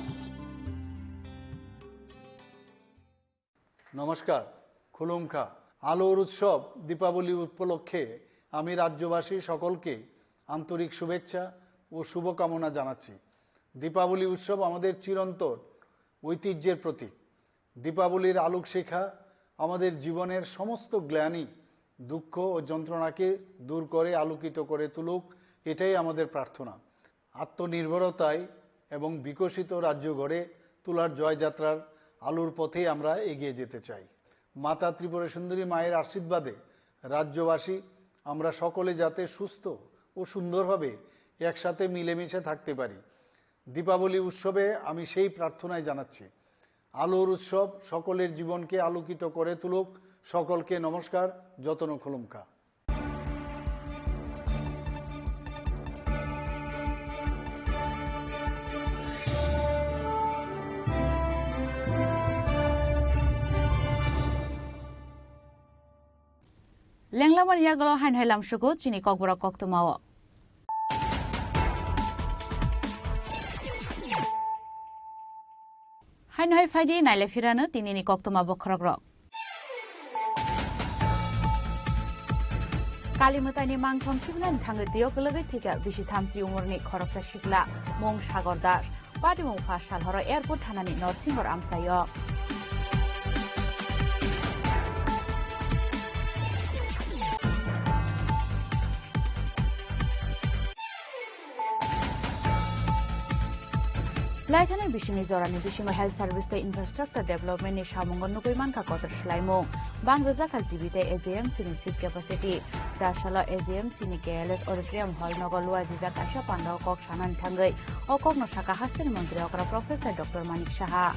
নমস্কার, খুলুমখা। আলোর উৎসব দীপাবলি উপলক্ষে আমি রাজ্যবাসী সকলকে আন্তরিক শুভেচ্ছা ও শুভকামনা জানাচ্ছি। দীপাবলি উৎসব আমাদের চিরন্তন ঐতিহ্যের প্রতীক। দীপাবলির আলোকশিখা আমাদের জীবনের সমস্ত গ্লানি, দুঃখ ও যন্ত্রণাকে দূর করে আলোকিত করে তুলুক, এটাই আমাদের প্রার্থনা। আত্মনির্ভরতায় এবং বিকশিত রাজ্য গড়ে তোলার জয়যাত্রার আলোর পথেই আমরা এগিয়ে যেতে চাই। মাতা ত্রিপুরা সুন্দরী মায়ের আশীর্বাদে রাজ্যবাসী আমরা সকলে যাতে সুস্থ ও সুন্দরভাবে একসাথে মিলেমিশে থাকতে পারি। দীপাবলি উৎসবে আমি সেই প্রার্থনাই জানাচ্ছি। আলোর উৎসব সকলের জীবনকে আলোকিত করে তুলুক। সকলকে নমস্কার, যতন খুলুমখা। Lenglamani yagulo haino hai lamsugo chini kokborok koktwmao. Haino hai phaidi naile phirano tinini koktwma bokhorokrok. Kali mwtaini mangthong khibinani thangwi twiyo kwlwgwi thwikha bisi thamchi umorni khoroksa sikla, mung Sagor Das. Patimung pha sal horo airport thanani Norsinghor amchaio. Laithani bisingni jorani bisingo health service tei infrastructure development ni samungo nugwi mankha kotor swlaimung. Bang rwjakha G B tei A J M C ni seat capacity. Chasalo A J M C ni K L S auditorium hall nogo luajijak kaisa pandao kok sanani thangwi o kokno sakha hasteni montri okra Professor Doctor Manik Saha.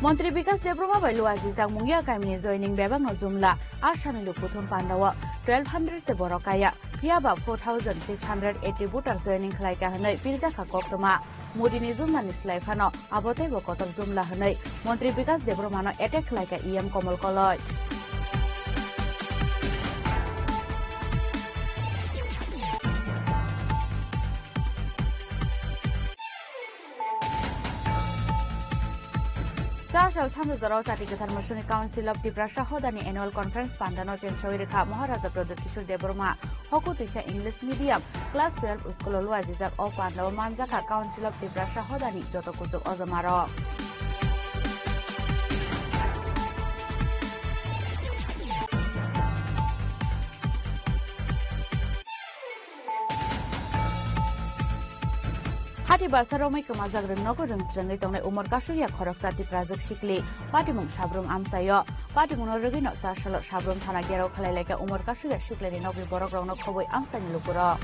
Montri Bikas Debbarma bai luajijak Mungia kamini joining bebakno jumla, Assam ni lukuthum pandao twelve hundred se borok kaya, phiya ba four thousand six hundred eighty voter joining khlaika hwnwi piljakha koktwma. Modi ni jumla ni slai phano abo teibo kotor jumla hwnwi Montri Bikas Debbarma no attack khlaika E M Komol Koloi. Chasal Sanjajorao Chati Kwthar Mosoni Council of Tiprasa Hodani Annual Conference pandano chensoi rikha Maharaja Pradyut Kishore Debbarma. Hoku tisa English Medium Class twelve school o luajijak o pandao manjakha Council of Tiprasa Hodani joto kuchuk ojomarok. Hati basa romwi kwmajak rwng nogo rwng srwngwi tongnai umor kasukya khoroksa Tiprajwk sikli. Patimung Sabrum amchaio. Patimungno rwgwino chasalo Sabrum thana gherao khlai laikha umor kasukya siklini nokni borokrokno khobwi amchaini lukurok.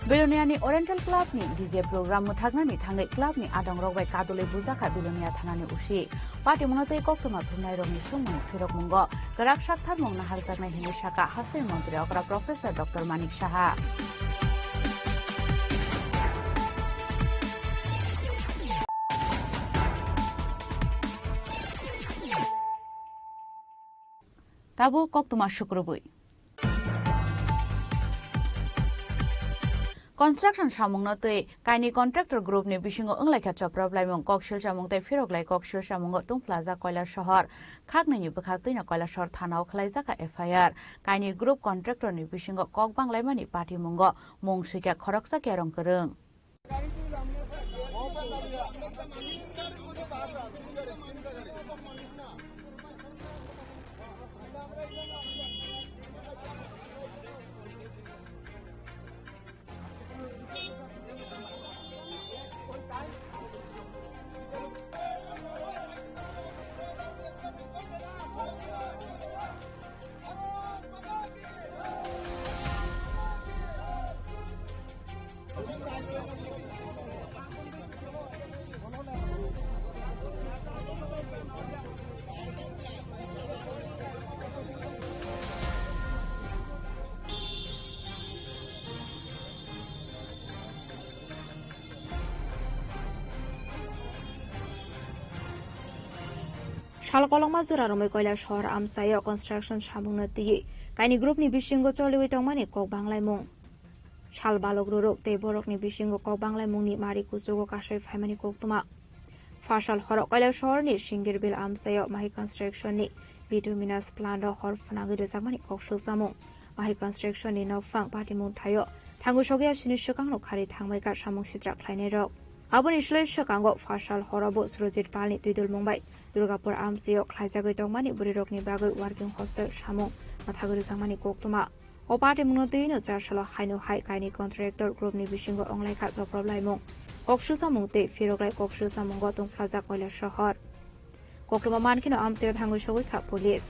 Biloniani Oriental Club ni D J program mwthaknani thangwi club ni adongrok bai kadulwi bujakha Bilonia thanani usi. Patimungno tei koktwma thumnairokni sumung phirokmungo kwrak saktharmung naharjaknai hinwi sakha Haste Montri okra Professor Doctor Manik Saha. Tabuk koktwma sukrubwi. Construction samungno twi kaini contractor group ni bisingo wnglaikha choprop laimung, kok silchamung tei phirok lai kok silchamungo tungphlajak Koilasohor. Khaknwini bwkhak twino Koilasohor thanao khlaijakha F I R. Kaini group contractor ni bisingo kok banglaimani patimungo mung swikha khoroksa Kerong Kwrwng. Sal kolokma jora romwi Koilasohor amchaio construction samungno twiwi kaini group ni bisingo choliwi tongmani kok banglaimung. Sal balok rorok tei borokni bisingo kok banglaimungni mari kuchugo kasai phaimani koktwma. Phasal horo Koilasohorni Singirbil amchaio Mahi Construction ni bituminous plant o hor phwnangwi rwjakmani kok silchamung. Mahi Construction ni nokphang patimung thaio thango sogwi asini swkangno khari thangbaikha samung sitra khlainairok. Aboni slai swkango phasal horobo Surojit Palni twidulmung bai Durgapur amchaio khlaijagwi tongmani bwrwirokni bagwi working hostel samung mwthagwi rwjakmani koktwma. O patimungno twino char salo haino hai kaini contractor group ni bisingo wnglaikha choprop laimung, kok silchamung tei phirok lai kok silchamungo tungphlajak Koilasohor. Koktwma mankheno amchaio thangwi sogwi kha police.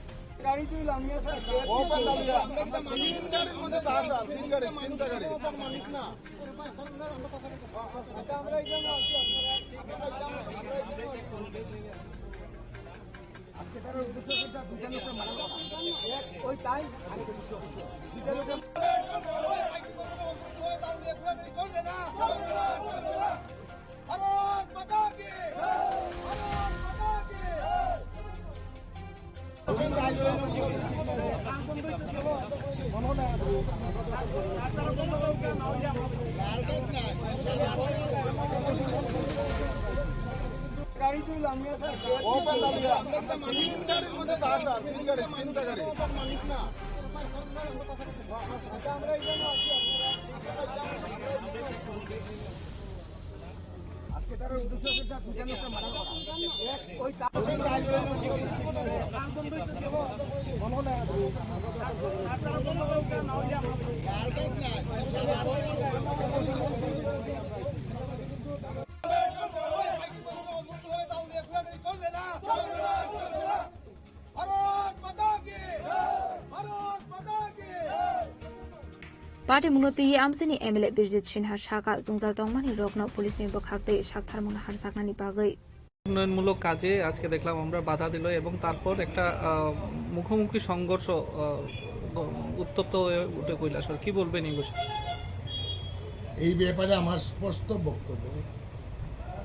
Patimungno twiwi amchaini M L A Birjit Sinha sakha, jwngjal tongmani rokno police ni bwkhak tei saktharmungno harjaknani bagwi. উন্নয়নমূলক কাজে আজকে দেখলাম আমরা বাধা দিল এবং তারপর একটা, আহ, মুখোমুখি সংঘর্ষ, আহ, গ-, উত্তপ্ত হয়ে উঠে কৈলাসহর। কি বলবেন এই বিষয়ে? এই ব্যাপারে আমার স্পষ্ট বক্তব্য,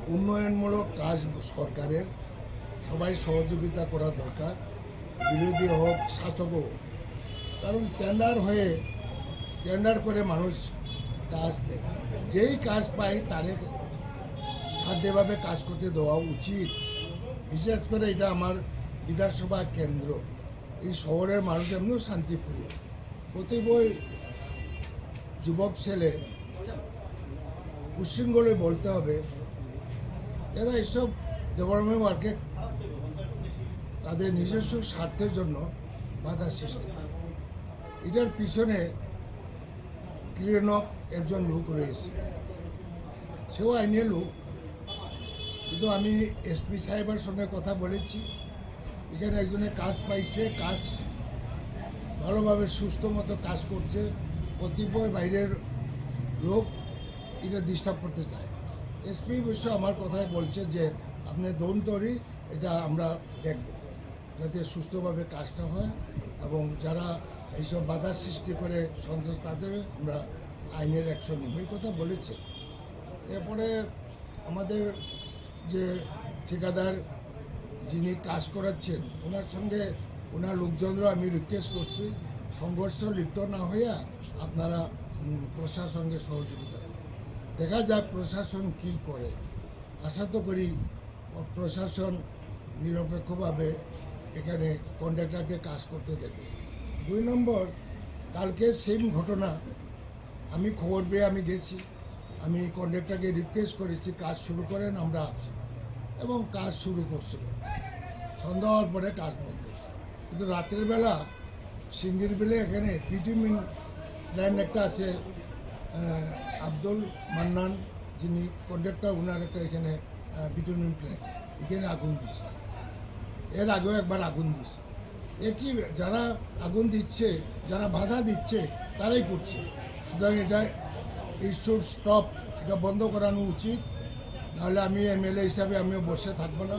উন্নয়নমূলক কাজ সরকারের, সবাই সহযোগিতা করা দরকার, বিরোধী হোক, শাসক হোক, কারণ টেন্ডার হয়ে, টেন্ডার করে মানুষ কাজ দেয়, যেই কাজ পায় তারে সাধ্যভাবে কাজ করতে দেওয়া উচিত। বিশেষ করে এটা আমার বিধানসভা কেন্দ্র, এই শহরের মানুষ এমনিও শান্তিপ্রিয়, প্রতিবই যুবক ছেলে উশৃঙ্খলে বলতে হবে, এরা এইসব ডেভেলপমেন্ট ওয়ার্কে তাদের নিজস্ব স্বার্থের জন্য বাধা সৃষ্টি করে। এটার পিছনে ক্লিনক একজন লোক রয়েছে, সেও আইনের লোক, কিন্তু আমি এসপি সাহেবের সঙ্গে কথা বলেছি, এখানে একজনে কাজ পাইছে, কাজ ভালোভাবে সুস্থ মতো কাজ করছে। কতিপয় বাইরের লোক এটা ডিস্টার্ব করতে চায়। এসপি অবশ্য আমার কথায় বলছে যে, "আপনি ডোন্ট ওয়ারি, এটা আমরা দেখব, যাতে সুস্থভাবে কাজটা হয়, এবং যারা এইসব বাধার সৃষ্টি করে সন্ত্রাস, তাদের আমরা আইনের অ্যাকশন নেব", এই কথা বলেছে। এরপরে আমাদের যে ঠিকাদার যিনি কাজ করাচ্ছেন, ওনার সঙ্গে ওনার লোকজনরা আমি রিকোয়েস্ট করছি, সংঘর্ষ লিপ্ত না হইয়া আপনারা, উম, প্রশাসনকে সহযোগিতা করুন। দেখা যাক প্রশাসন কি করে। আশা তো করি প্রশাসন নিরপেক্ষভাবে এখানে কন্ট্রাক্টরকে কাজ করতে দেবে। দুই নম্বর, কালকে সেম ঘটনা, আমি খবর পেয়ে আমি গেছি, আমি কন্ট্রাক্টরকে রিকোয়েস্ট করেছি, "কাজ শুরু করেন, আমরা আছি", এবং কাজ শুরু করছিল। সন্ধ্যা হওয়ার পরে কাজ বন্ধ হয়েছে। কিন্তু রাতের বেলা সিঙ্গির বিলে এখানে বিটুমিন প্ল্যান্ট একটা আছে, আহ, আব্দুল মান্নান যিনি কন্ট্রাক্টর, ওনার একটা এখানে, আহ, বিটুমিন প্ল্যান্ট, এখানে আগুন দিছে। এর আগেও একবার আগুন দিছে। একই, যারা আগুন দিচ্ছে, যারা বাধা দিচ্ছে, তারাই করছে। সুতরাং এটা, it should stop, এটা বন্ধ করানো উচিত। নাহলে আমি এমএলএ হিসাবে আমিও বসে থাকবো না,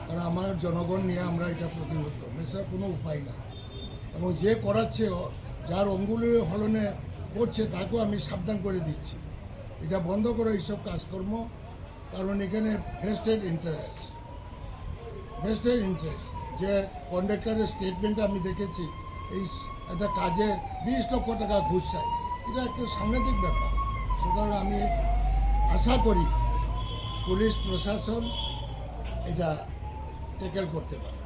কারণ আমার জনগণ নিয়ে আমরা এটা প্রতিরোধ করবো, এছাড়া কোনো উপায় নাই। এবং যে করাচ্ছে, যার অঙ্গুলি হলনে করছে, তাকেও আমি সাবধান করে দিচ্ছি, এটা বন্ধ করো এইসব কাজকর্ম, কারণ এখানে ভেস্টেড ইন্টারেস্ট, ভেস্টেড ইন্টারেস্ট। যে কন্ট্রাক্টরের স্টেটমেন্ট আমি দেখেছি, এই একটা কাজে বিশ লক্ষ টাকা ঘুষ চাই, এটা একটা সাংঘাতিক ব্যাপার। সুতরাং আমি আশা করি পুলিশ প্রশাসন এটা ট্যাকল করতে পারবে।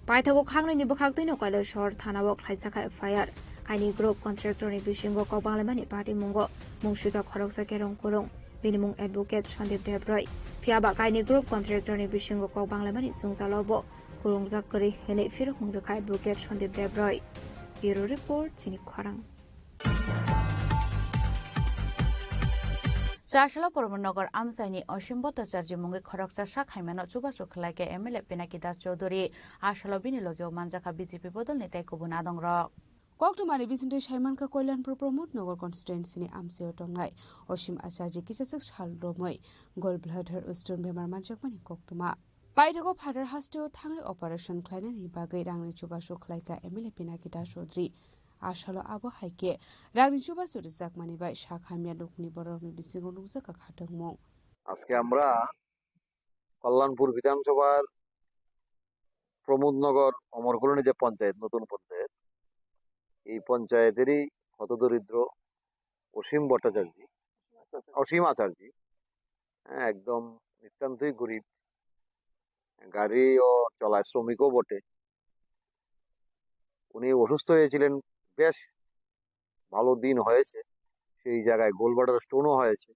Paithago khangnwini bwkhak twino Kailasahar thanao khlaijakha F I R. Kaini group contractor ni bisingo kok banglaimani patimungo mungsika khoroksa Kerong Kurung, bini mung Advocate Sandip Debroy. Phiyaba kaini group contractor ni bisingo kok banglaimani jwngjalo bo kwrwngjak kwrwi hwnwi phirokmung rwkha Advocate Sandip Debroy. Bureau Report, Chini Khorang. Chasalo Pramod Nagar amchaini Osim Bhattacharjee mungwi khoroksa sak haimano chubachu khlaikha M L A Pinaki Das Chaudhury. Asalo bini logeo manjakha B J P bodolni tei kubun adongrok. Koktwmani bisingtwi saimankha Kalyanpur Pramod Nagar constituency ni amchaio tongnai Osim Acharjee kisachwk sal romwi gallbladder stone bemar manjakmani koktwma. Paithago Phatar hasteo thangwi operation khlainani bagwi rangni chubachu khlaikha M L A Pinaki Das Chaudhury. Asalo abo hai khe rangni chubachu rwjakmani bai sak hamya nukni bororokni bisingo nukjakha khatungmung. আজকে আমরা কল্যাণপুর বিধানসভার প্রমোদনগর অমরকলোনি যে পঞ্চায়েত, নতুন পঞ্চায়েত, এই পঞ্চায়েতেরই হতদরিদ্র অসীম ভট্টাচার্য, অসীম আচার্য, হ্যাঁ, একদম নিতান্তই গরিব, গাড়িও চালায়, শ্রমিকও বটে। উনি অসুস্থ হয়েছিলেন, বেশ ভালো দিন হয়েছে, সেই জায়গায় গোলব্লাডার স্টোনও হয়েছে।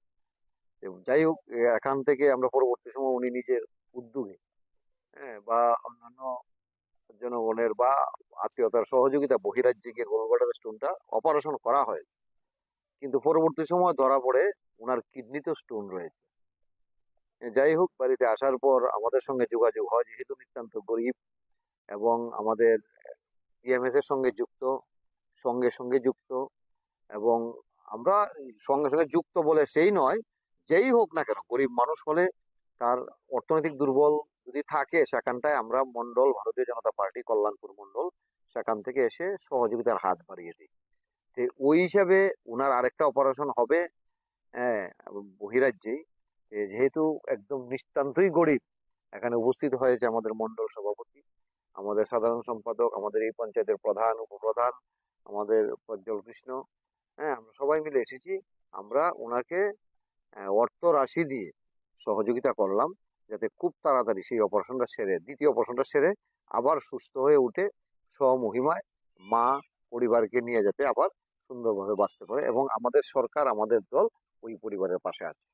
তো যাই হোক, এ, এখান থেকে আমরা পরবর্তী সময় উনি নিজের উদ্যোগে, হ্যাঁ, বা অন্যান্য জনগণের বা আত্মীয়তার সহযোগিতা বহিরাজ্যে গিয়ে গোলব্লাডার স্টোনটা অপারেশন করা হয়েছে, কিন্তু পরবর্তী সময় ধরা পড়ে ওনার কিডনিতেও স্টোন রয়েছে। এ, যাই হোক, বাড়িতে আসার পর আমাদের সঙ্গে যোগাযোগ হয়, যেহেতু নিতান্ত গরিব এবং আমাদের ইএমএস এর সঙ্গে যুক্ত, সঙ্গে সঙ্গে যুক্ত, এবং আমরা সঙ্গে সঙ্গে যুক্ত বলে সেই নয়, যেই হোক না কেন, গরিব মানুষ হলে, তার অর্থনৈতিক দুর্বল যদি থাকে, সেখানটায় আমরা মণ্ডল, ভারতীয় জনতা পার্টি কল্যাণপুর মণ্ডল, সেখান থেকে এসে সহযোগিতার হাত বাড়িয়ে দিই। তো ওই হিসাবে ওনার আরেকটা অপারেশন হবে, হ্যাঁ, বহিরাজ্যেই। তো যেহেতু একদম নিতান্তই গরিব, এখানে উপস্থিত হয়েছে আমাদের মণ্ডল সভাপতি, আমাদের সাধারণ সম্পাদক, আমাদের এই পঞ্চায়েতের প্রধান, উপপ্রধান, আমাদের প্রজ্জ্বল কৃষ্ণ, হ্যাঁ, আমরা সবাই মিলে এসেছি। আমরা ওনাকে, আহ, অর্থ রাশি দিয়ে সহযোগিতা করলাম, যাতে খুব তাড়াতাড়ি সেই অপারেশনটা সেরে, দ্বিতীয় অপারেশনটা সেরে আবার সুস্থ হয়ে উঠে স্বমহিমায় মা পরিবারকে নিয়ে যাতে আবার সুন্দরভাবে বাঁচতে পারে, এবং আমাদের সরকার, আমাদের দল ওই পরিবারের পাশে আছে।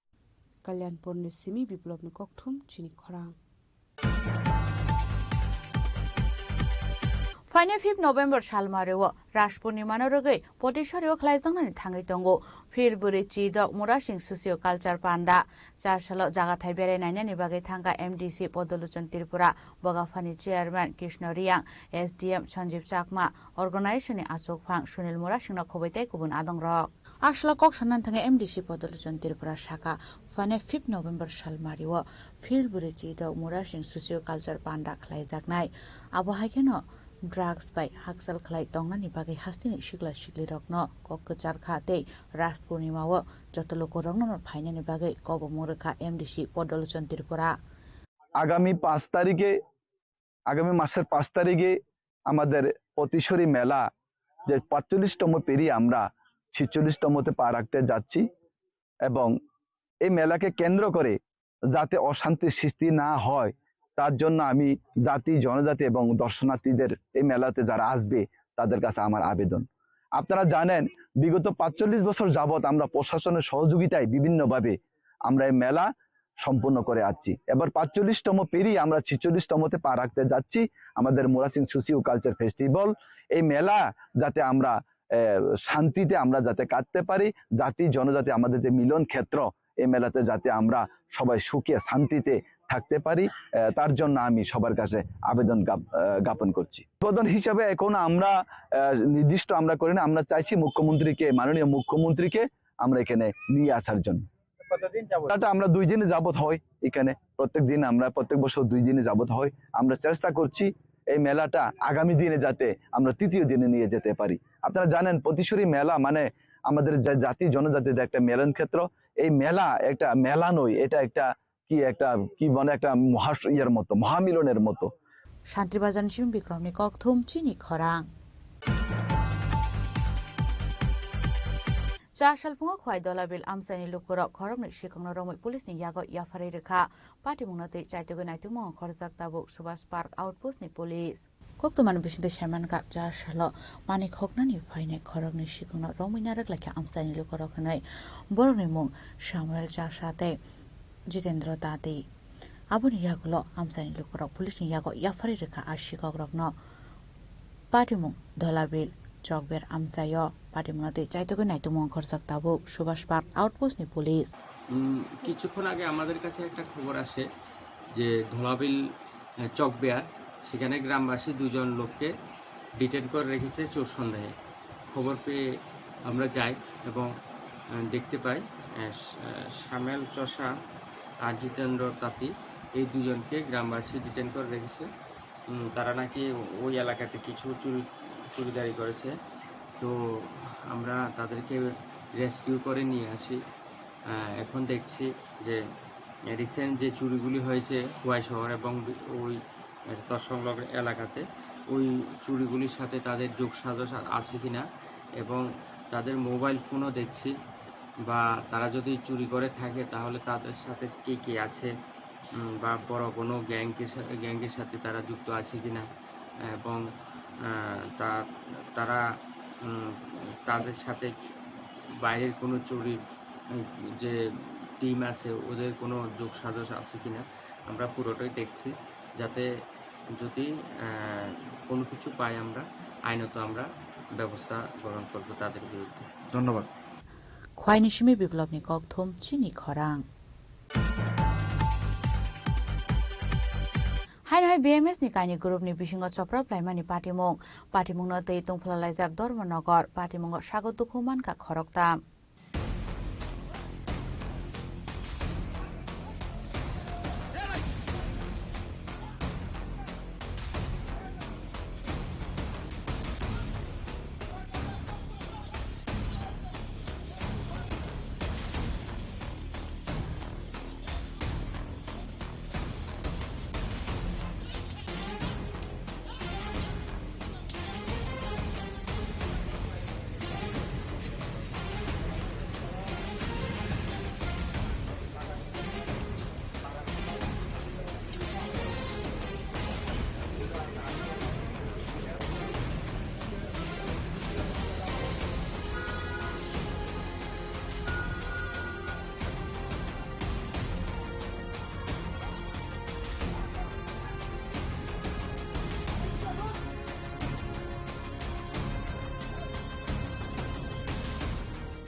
Kalyanpurni simi Biplobni kokthum chini khorang. Phainai fifth November salmario Ras Purnimano rwgwi Potishorio khlaijaknani thangwi tongo. Phil bwrwi chidok Murasing Socio Culture Panda. Char salo jagathai berai nainani bagwi thangkha M D C Podolochon Tripura, Bogaphani Chairman Krishna Riang, S D M Sanjeev Chakma, organization ni achukphang Sunil Murasingno khobwi tei kubun adongrok. Aswla kok sanani thangwi M D C Podolochon Tripura sakha, phainai fifth November salmario Phil bwrwi chidok Murasing Socio Culture Panda khlaijaknai. Abo hai kheno drugs bai hakchal khlai tongnani bagwi hasteni sikla siklirokno kok kwchar kha tei Ras Purnimao joto lukurokno phainani bagwi kobomung rwkha M D C Podolochon Tripura. আগামী পাঁচ তারিখে, আগামী মাসের পাঁচ তারিখে আমাদের পতিশ্বরী মেলা, যে পাঁচচল্লিশতম পেরিয়ে আমরা ছেচল্লিশতমতে পা রাখতে যাচ্ছি, এবং এই মেলাকে কেন্দ্র করে যাতে অশান্তির সৃষ্টি না হয়, তার জন্য আমি জাতি, জনজাতি এবং দর্শনার্থীদের, এই মেলাতে যারা আসবে, তাদের কাছে আমার আবেদন। আপনারা জানেন, বিগত পাঁচচল্লিশ বছর যাবত আমরা প্রশাসনের সহযোগিতায় বিভিন্নভাবে আমরা এই মেলা সম্পূর্ণ করে আসছি। এবার পাঁচচল্লিশতম পেরিয়ে আমরা ছেচল্লিশতমতে পা রাখতে যাচ্ছি। আমাদের মুরাসিং সুসিউ কালচার ফেস্টিভ্যাল, এই মেলা যাতে আমরা, আহ, শান্তিতে আমরা যাতে কাটতে পারি, জাতি জনজাতি আমাদের যে মিলন ক্ষেত্র, এই মেলাতে যাতে আমরা সবাই সুখে শান্তিতে থাকতে পারি, আহ, তার জন্য আমি সবার কাছে আবেদন জ্ঞাপ-, আহ, জ্ঞাপন করছি। উদ্বোধন হিসাবে এখন আমরা, আহ, নির্দিষ্ট আমরা করি না, আমরা চাইছি মুখ্যমন্ত্রীকে, মাননীয় মুখ্যমন্ত্রীকে আমরা এখানে নিয়ে আসার জন্য। কতদিন যাবত? মেলাটা আমরা দুই দিনে যাবত হয় এখানে, প্রত্যেক দিন আমরা, প্রত্যেক বছর দুই দিনে যাবত হয়। আমরা চেষ্টা করছি এই মেলাটা আগামী দিনে যাতে আমরা তৃতীয় দিনে নিয়ে যেতে পারি। আপনারা জানেন, পতিশ্বরী মেলা মানে আমাদের যে জাতি জনজাতির একটা মিলন ক্ষেত্র। এই মেলা একটা মেলা নয়, এটা একটা কি একটা, কি মানে একটা মহা ইয়ের মতো, মহামিলনের মতো। Santri Bazar ni simi Bikrom ni kokthum chini khorang. Char salphungo Khwai Dolabil amchaini lukurok khoroknwi sikongno romwi police ni yago yapharwi rwkha. Patimungno twi chaitugwi naitukmung khorjak tabuk Subhash Park outpost ni police. Koktumani bisingtwi saimankha, char salo manwi khoknani phainai khoroknwi sikongno romwi narwk laikha amchaini lukurok hwnwi. Borokni mung Samuel Chasa tei Jitendra Tati. Aboni yagulo amchaini lukurok police ni yago yapharwi rwkha a sikokrokno. Patimung Dolabil Chokber amchaio patimungno twi chaitugwi naitukmung khorjak tabuk Subhash Park outpost ni police. উম, কিছুক্ষণ আগে আমাদের কাছে একটা খবর আসে যে ধলাবিল, আহ, চকবেয়ার, সেখানে গ্রামবাসী দুজন লোককে ডিটেন করে রেখেছে চোর সন্দেহে। খবর পেয়ে আমরা যাই এবং, আহ, দেখতে পাই, আহ, স-, আহ, সামেল চষা আর জিতেন্দ্র তাঁতি, এই দুজনকে গ্রামবাসী ডিটেন করে রেখেছে। উম, তারা নাকি ওই এলাকাতে কিছু চুরি, চুরিদারি করেছে। তো আমরা তাদেরকে রেস্কিউ করে নিয়ে আসি। আহ, এখন দেখছি যে রিসেন্ট যে চুরিগুলি হয়েছে খোয়াই শহর এবং বি-, ওই তৎসংলগ্ন এলাকাতে, ওই চুরিগুলির সাথে তাদের যোগসাজশ আ-, আছে কিনা এবং তাদের মোবাইল ফোনও দেখছি, বা তারা যদি চুরি করে থাকে তাহলে তাদের সাথে কে কে আছে, উম, বা বড় কোনো গ্যাংকে সা-, গ্যাংয়ের সাথে তারা যুক্ত আছে কিনা এবং, আহ, তা-, তারা, উম, তাদের সাথে বাইরের কোনো চুরির, উম, যে টিম আছে ওদের কোনো যোগসাজশ আছে কিনা আমরা পুরোটাই দেখছি, যাতে যদি, আহ, কোনো কিছু পাই আমরা আইনত আমরা ব্যবস্থা গ্রহণ করব তাদের বিরুদ্ধে। ধন্যবাদ। Khwaini simi Biplobni kokthum chini khorang. Haino hai B M S ni kaini group ni bisingo choprap laimani patimung. Patimungno twi tungphla laijak Dharmanagar. Patimungo sago dukhu mankha khoroktham.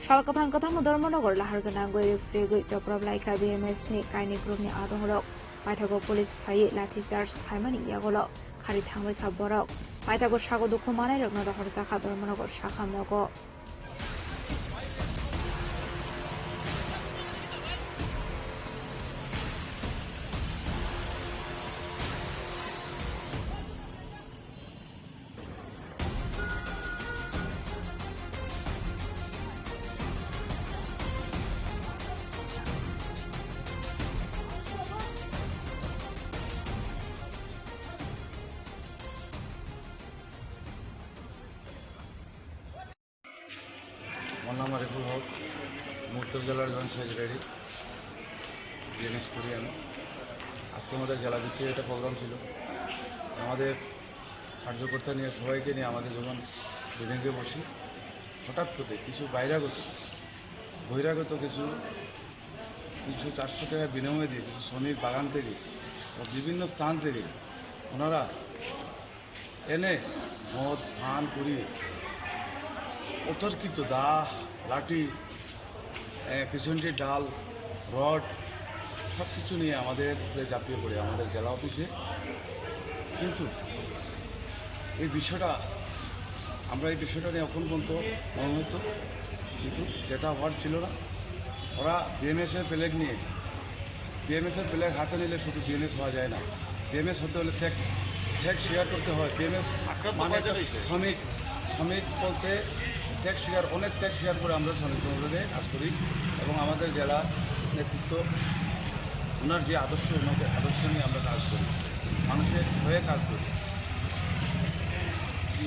Sal kwthang kwthangno Dharmanagar lahar gwnangwi rwphregwi choprop laikha B M S ni kainwi groupni adongrok. Paithago police phaiwi lathi charge khaimani yagolo khari thangbaikha borok. Paithago sago dukhu manairokno rohorjakha Dharmanagar sakham nogo. আমার নাম আরিফুল হক, উত্তর জেলার joint secretary, BNS করি আমি। আজকে আমাদের জেলা ভিত্তিক একটা প্রোগ্রাম ছিল। আমাদের কার্যকর্তা নিয়ে, সবাইকে নিয়ে আমাদের যখন মিটিংয়ে বসি, হঠাৎ করে কিছু বাইরাগত, বহিরাগত কিছু, কিছু চারশো টাকা বিনিময়ে দিয়ে কিছু শ্রমিক বাগান থেকে ও বিভিন্ন স্থান থেকে ওনারা এনে মদ, পান, পুড়ি, অতর্কিত দা, লাঠি, এ, পিছনটি ডাল, রড, সব কিছু নিয়ে আমাদের উপরে ঝাঁপিয়ে পড়ে আমাদের জেলা অফিসে। কিন্তু এই বিষয়টা, আমরা এই বিষয়টা নিয়ে এখন পর্যন্ত মর্মাহত, কিন্তু যেটা হওয়ার ছিল না। ওরা বিএনএস এর ফ্ল্যাগ নিয়ে, বিএমএস এর ফ্ল্যাগ হাতে নিলে শুধু বিএমএস হওয়া যায় না। বিএমএস হতে হলে ফ্ল্যাগ, ফ্ল্যাগ শেয়ার করতে হয়। বিএমএস আক্রান্ত মানে কয়জন একটা হয়েছে? শ্রমিক, শ্রমিক বলতে ফ্ল্যাগ শেয়ার, অনেক ফ্ল্যাগ শেয়ার করে আমরা শ্রমিক সংগঠনে কাজ করি এবং আমাদের জেলা নেতৃত্ব ওনার যে আদর্শ, ওনাকে আদর্শ নিয়ে আমরা কাজ করি, মানুষের হয়ে কাজ করি।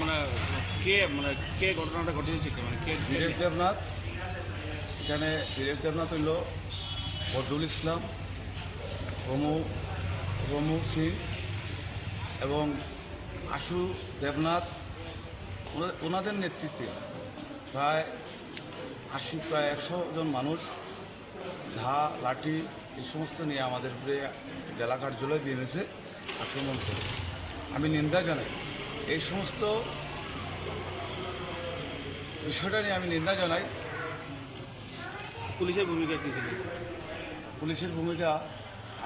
মানে কে, মানে কে ঘটনাটা ঘটিয়েছে কে? মানে কে? বীরেশ দেবনাথ, এখানে বীরেশ দেবনাথ হইল বদরুল ইসলাম, রমু, রমু সিং এবং আশু দেবনাথ, ওনা-, ওনাদের নেতৃত্বে প্রায় আশি, প্রায় একশো জন মানুষ দা, লাঠি, এই সমস্ত নিয়ে আমাদের উপরে জেলা কার্যালয় বিএনএসএ আক্রমণ করে। আমি নিন্দা জানাই, এই সমস্ত বিষয়টা নিয়ে আমি নিন্দা জানাই। পুলিশের ভূমিকা কী ছিল? পুলিশের ভূমিকা,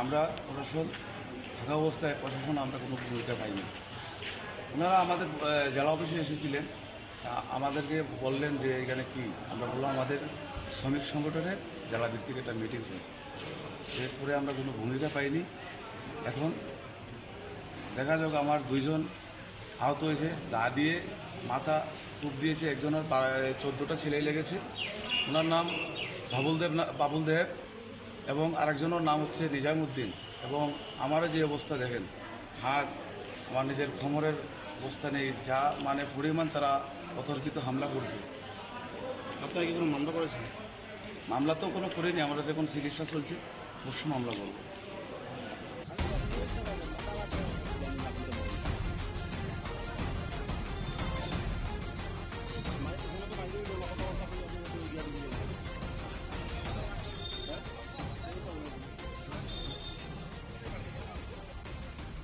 আমরা প্রশাসন থাকা অবস্থায় প্রশাসন আমরা কোনো ভূমিকা পাইনি। ওনারা আমাদের, আহ, জেলা অফিসে এসেছিলেন, আ-, আমাদেরকে বললেন যে এখানে কি, আমরা বললাম আমাদের শ্রমিক সংগঠনের জেলা ভিত্তিক একটা মিটিং ছিল। এরপরে আমরা কোনো ভূমিকা পাইনি। এখন দেখা যাক, আমার দুইজন আহত হয়েছে, দা দিয়ে মাথা কোপ দিয়েছে, একজনের পা-, চোদ্দটা সেলাই লেগেছে। ওনার নাম বাবুল দেব না-, বাবুল দেব এবং আরেকজনের নাম হচ্ছে নিজামুদ্দিন। এবং আমার যে অবস্থা দেখেন, হাত, আমার নিজের কোমরের অবস্থা নেই, যা মানে পরিমাণ তারা অতর্কিত হামলা করছে। আপনারা কি কোনো মামলা করেছেন? মামলা তো কোনো করিনি, আমরা যখন চিকিৎসা চলছে অবশ্য মামলা করবো।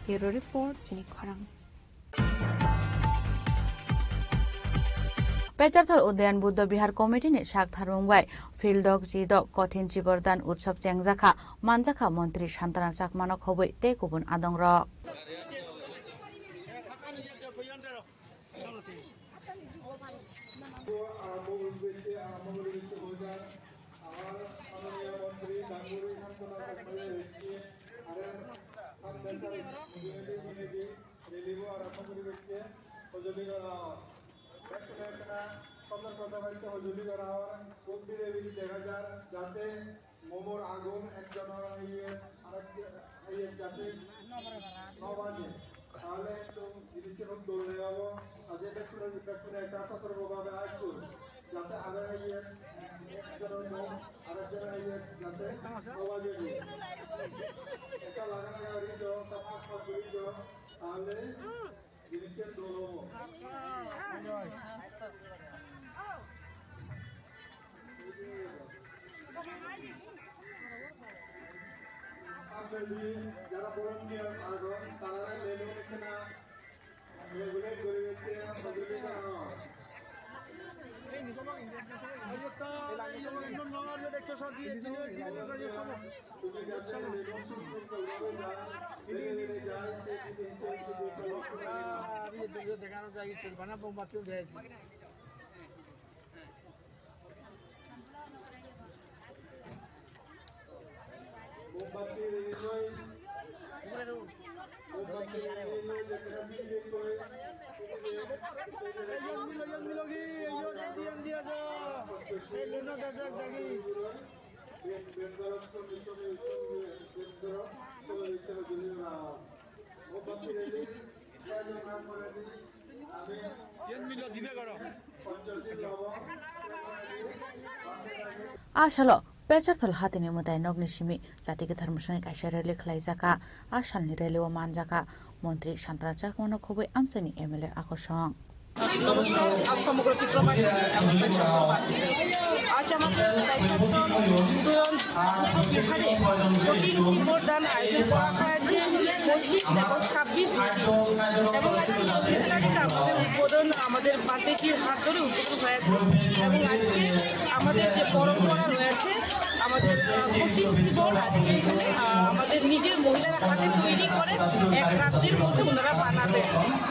Bureau Report, Chini Khorang. Pecharthal Udayan Buddha Vihar Committee ni sak tharmung bai Phildok Jidok Kothin Chibordan Utsav chengjakha, manjakha Montri Santana Chakmano khobwi tei kubun adongrok. Rally bo arambho guribatte hojoli gora or. Bekkune ekkena sotor sotor hoite hojoli gora or. Hobbi de bini dega jar jate momor agun ekjonor iye arek iye jate no baje. Tahole ekdom jinissan hub dol dega bo. Aje bekkune bekkune ekka sotorko bhabe aisuk. Jate aro iye ekjonor mom arekjonor iye jate no baje. Ekka laga laga guri do, sap sap guri do. Tahole Already jara volunteers agon, tarare lelo ekkena regulate guri ditte, regulate gora hor. A salo Pecharthal hatini mwtai nokni simi jati kwthar mwswngni kaisa rally khlaijaka. A salni rally o manjaka Montri Santana Chakmano khobwi amchaini M L A akosong. নমস্কার, আজ সমগ্র ত্রিপুরাবাসী এবং দেশবাসী। আজ আমাদের উদয়ন বিহারে কঠিন শিবদান আয়োজন করা হয়েছে পঁচিশ এবং ছাব্বিশ তারিখ। এবং আজকে পঁচিশ তারিখ আমাদের উদ্বোধন আমাদের ভান্তেজির হাত ধরে উদ্বোধন হয়েছে। এবং আজকে আমাদের যে পরম্পরা রয়েছে, আমাদের, আহ, কঠিন শিবর আজকে এখানে, আহ, আমাদের নিজের মহিলারা হাতে তৈরি করে এক রাত্রির মধ্যে ওনারা বানাবে।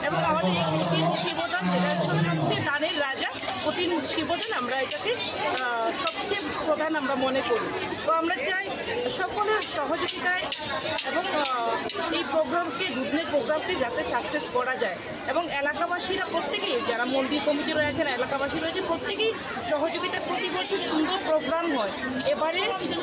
এবং আমাদের এই কঠিন শিবদান, যেটা হচ্ছে সবচেয়ে দানের রাজা, কঠিন শিবদান আমরা এটাকে, আহ, সবচেয়ে প্রধান আমরা মনে করি। তো আমরা চাই সকলের সহযোগিতায় এবং, আহ, এই প্রোগ্রামকে, দুদিনের প্রোগ্রামকে যাতে সাকসেস করা যায়। এবং এলাকাবাসীরা প্রত্যেকেই, যারা মন্দির কমিটি রয়েছেন, এলাকাবাসী রয়েছে, প্রত্যেকেই সহযোগিতা। প্রতি বছর সুন্দর প্রোগ্রাম হয়, এবারে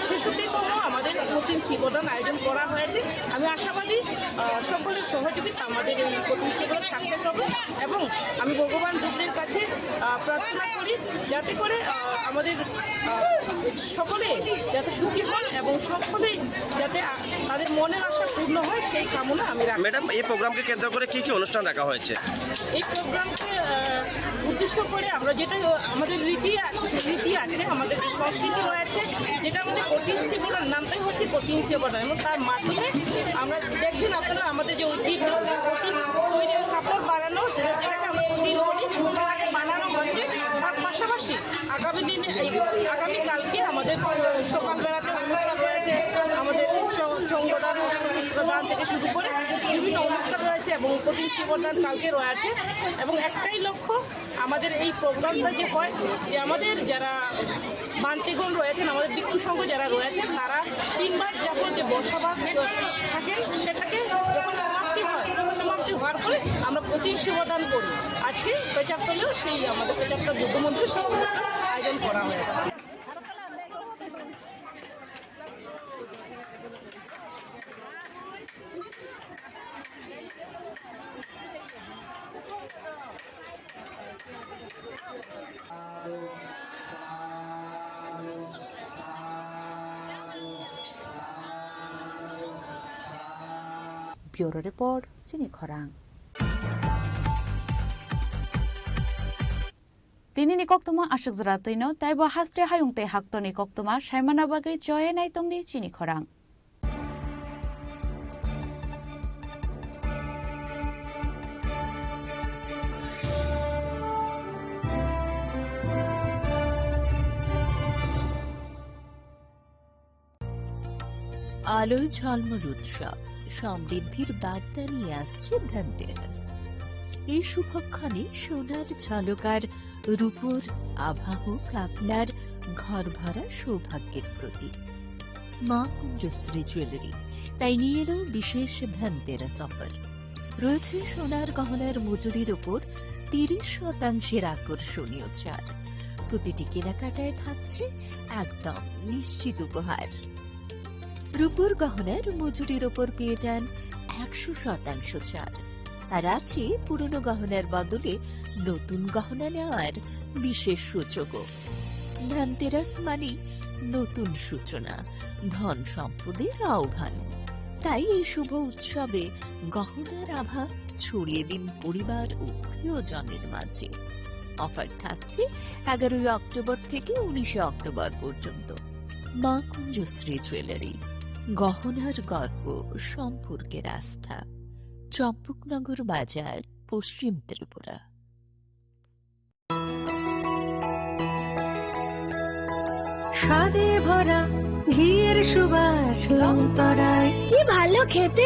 ছেষট্টিতম আমাদের কঠিন শিবদান আয়োজন করা হয়েছে। আমি আশাবাদী, আহ, সকলের সহযোগিতা আমাদের এই কঠিন শিবদান সাকসেস হবে এবং আমি ভগবান বুদ্ধের কাছে, আহ, প্রার্থনা করি যাতে করে, আহ, আমাদের, আহ, সকলে যাতে সুখী হন এবং সকলেই যাতে, আহ, তাদের মনের আশা পূর্ণ হয়, সেই কামনা আমি রাখি। ম্যাডাম, এই প্রোগ্রামকে কেন্দ্র করে কি কি অনুষ্ঠান রাখা হয়েছে? এই প্রোগ্রামকে, আহ, উদ্দেশ্য করে আমরা যেটা, আমাদের রীতি আছে, যে রীতি আছে, আমাদের যে সংস্কৃতি রয়েছে, যেটা আমাদের কঠিন শিবদান, নামটাই হচ্ছে কঠিন শিবদান, এবং তার মাধ্যমে আমরা দেখছেন আপনারা আমাদের যে ঐতিহ্য, কঠিন তৈরি কাপড় বানানো, যেটা, যেটাকে আমরা কঠিন বলি, সেটাকে বানানো হচ্ছে। তার পাশাপাশি আগামী দিনে, এই আগামী কালকে আমাদের সকালবেলাতে অনুষ্ঠান রয়েছে, আমাদের চ-, চঙ্গদান, পুষ্পদান থেকে শুরু করে বিভিন্ন অনুষ্ঠান রয়েছে এবং কঠিন শিবদান কালকে রয়েছে। এবং একটাই লক্ষ্য, আমাদের এই প্রোগ্রামটা যে হয়, যে আমাদের যারা ভান্তেগণ রয়েছেন, আমাদের ভিক্ষু সংঘ যারা রয়েছেন, তারা তিন মাস যাবত যে বসবাস থাকেন, সেটাকে যখন সমাপ্তি হয়, সমাপ্তি হওয়ার পরে আমরা কঠিন শিবদান করি। আজকে পেচারতলেও সেই আমাদের পেচারতল বুদ্ধ মন্দিরে সেই অনুষ্ঠান আয়োজন করা হয়েছে। Bureau Report, Chini Khorang. Tinini koktwma aswk jora twino, taibo haste hayung tei haktorni koktwma saimana bagwi choye naitongdi Chini Khorang. আলোয় ঝলমল উৎসব, সমৃদ্ধির বার্তা নিয়ে আসছে ধনতেরাস। এই শুভক্ষণে সোনার ঝলক আর রূপোর আভা হোক আপনার ঘর ভরা সৌভাগ্যের প্রতীক। মা কুঞ্জশ্রী জুয়েলারি তাই নিয়ে এলো বিশেষ ধনতেরাস অফার। রয়েছে সোনার গহনার মজুরির উপর তিরিশ শতাংশের আকর্ষণীয় ছাড়। প্রতিটি কেনাকাটায় থাকছে একদম নিশ্চিত উপহার। রূপোর গহনার মজুরির ওপর পেয়ে যান একশো শতাংশ ছাড়। আর আছে পুরনো গহনার বদলে নতুন গহনা নেওয়ার বিশেষ সুযোগও। ধনতেরাস মানেই নতুন সূচনা, ধন সম্পদের আহ্বান। তাই এই শুভ উৎসবে গহনার আভা ছড়িয়ে দিন পরিবার ও প্রিয়জনের মাঝে। অফার থাকছে এগারোই অক্টোবর থেকে উনিশে অক্টোবর পর্যন্ত। মা কুঞ্জশ্রী জুয়েলারি, গহনার গর্ব, সম্পর্কের আস্থা। চম্পকনগর বাজার, পশ্চিম ত্রিপুরা। স্বাদে ভরা ঘিয়ের সুবাস লংতরায়। কি ভালো খেতে।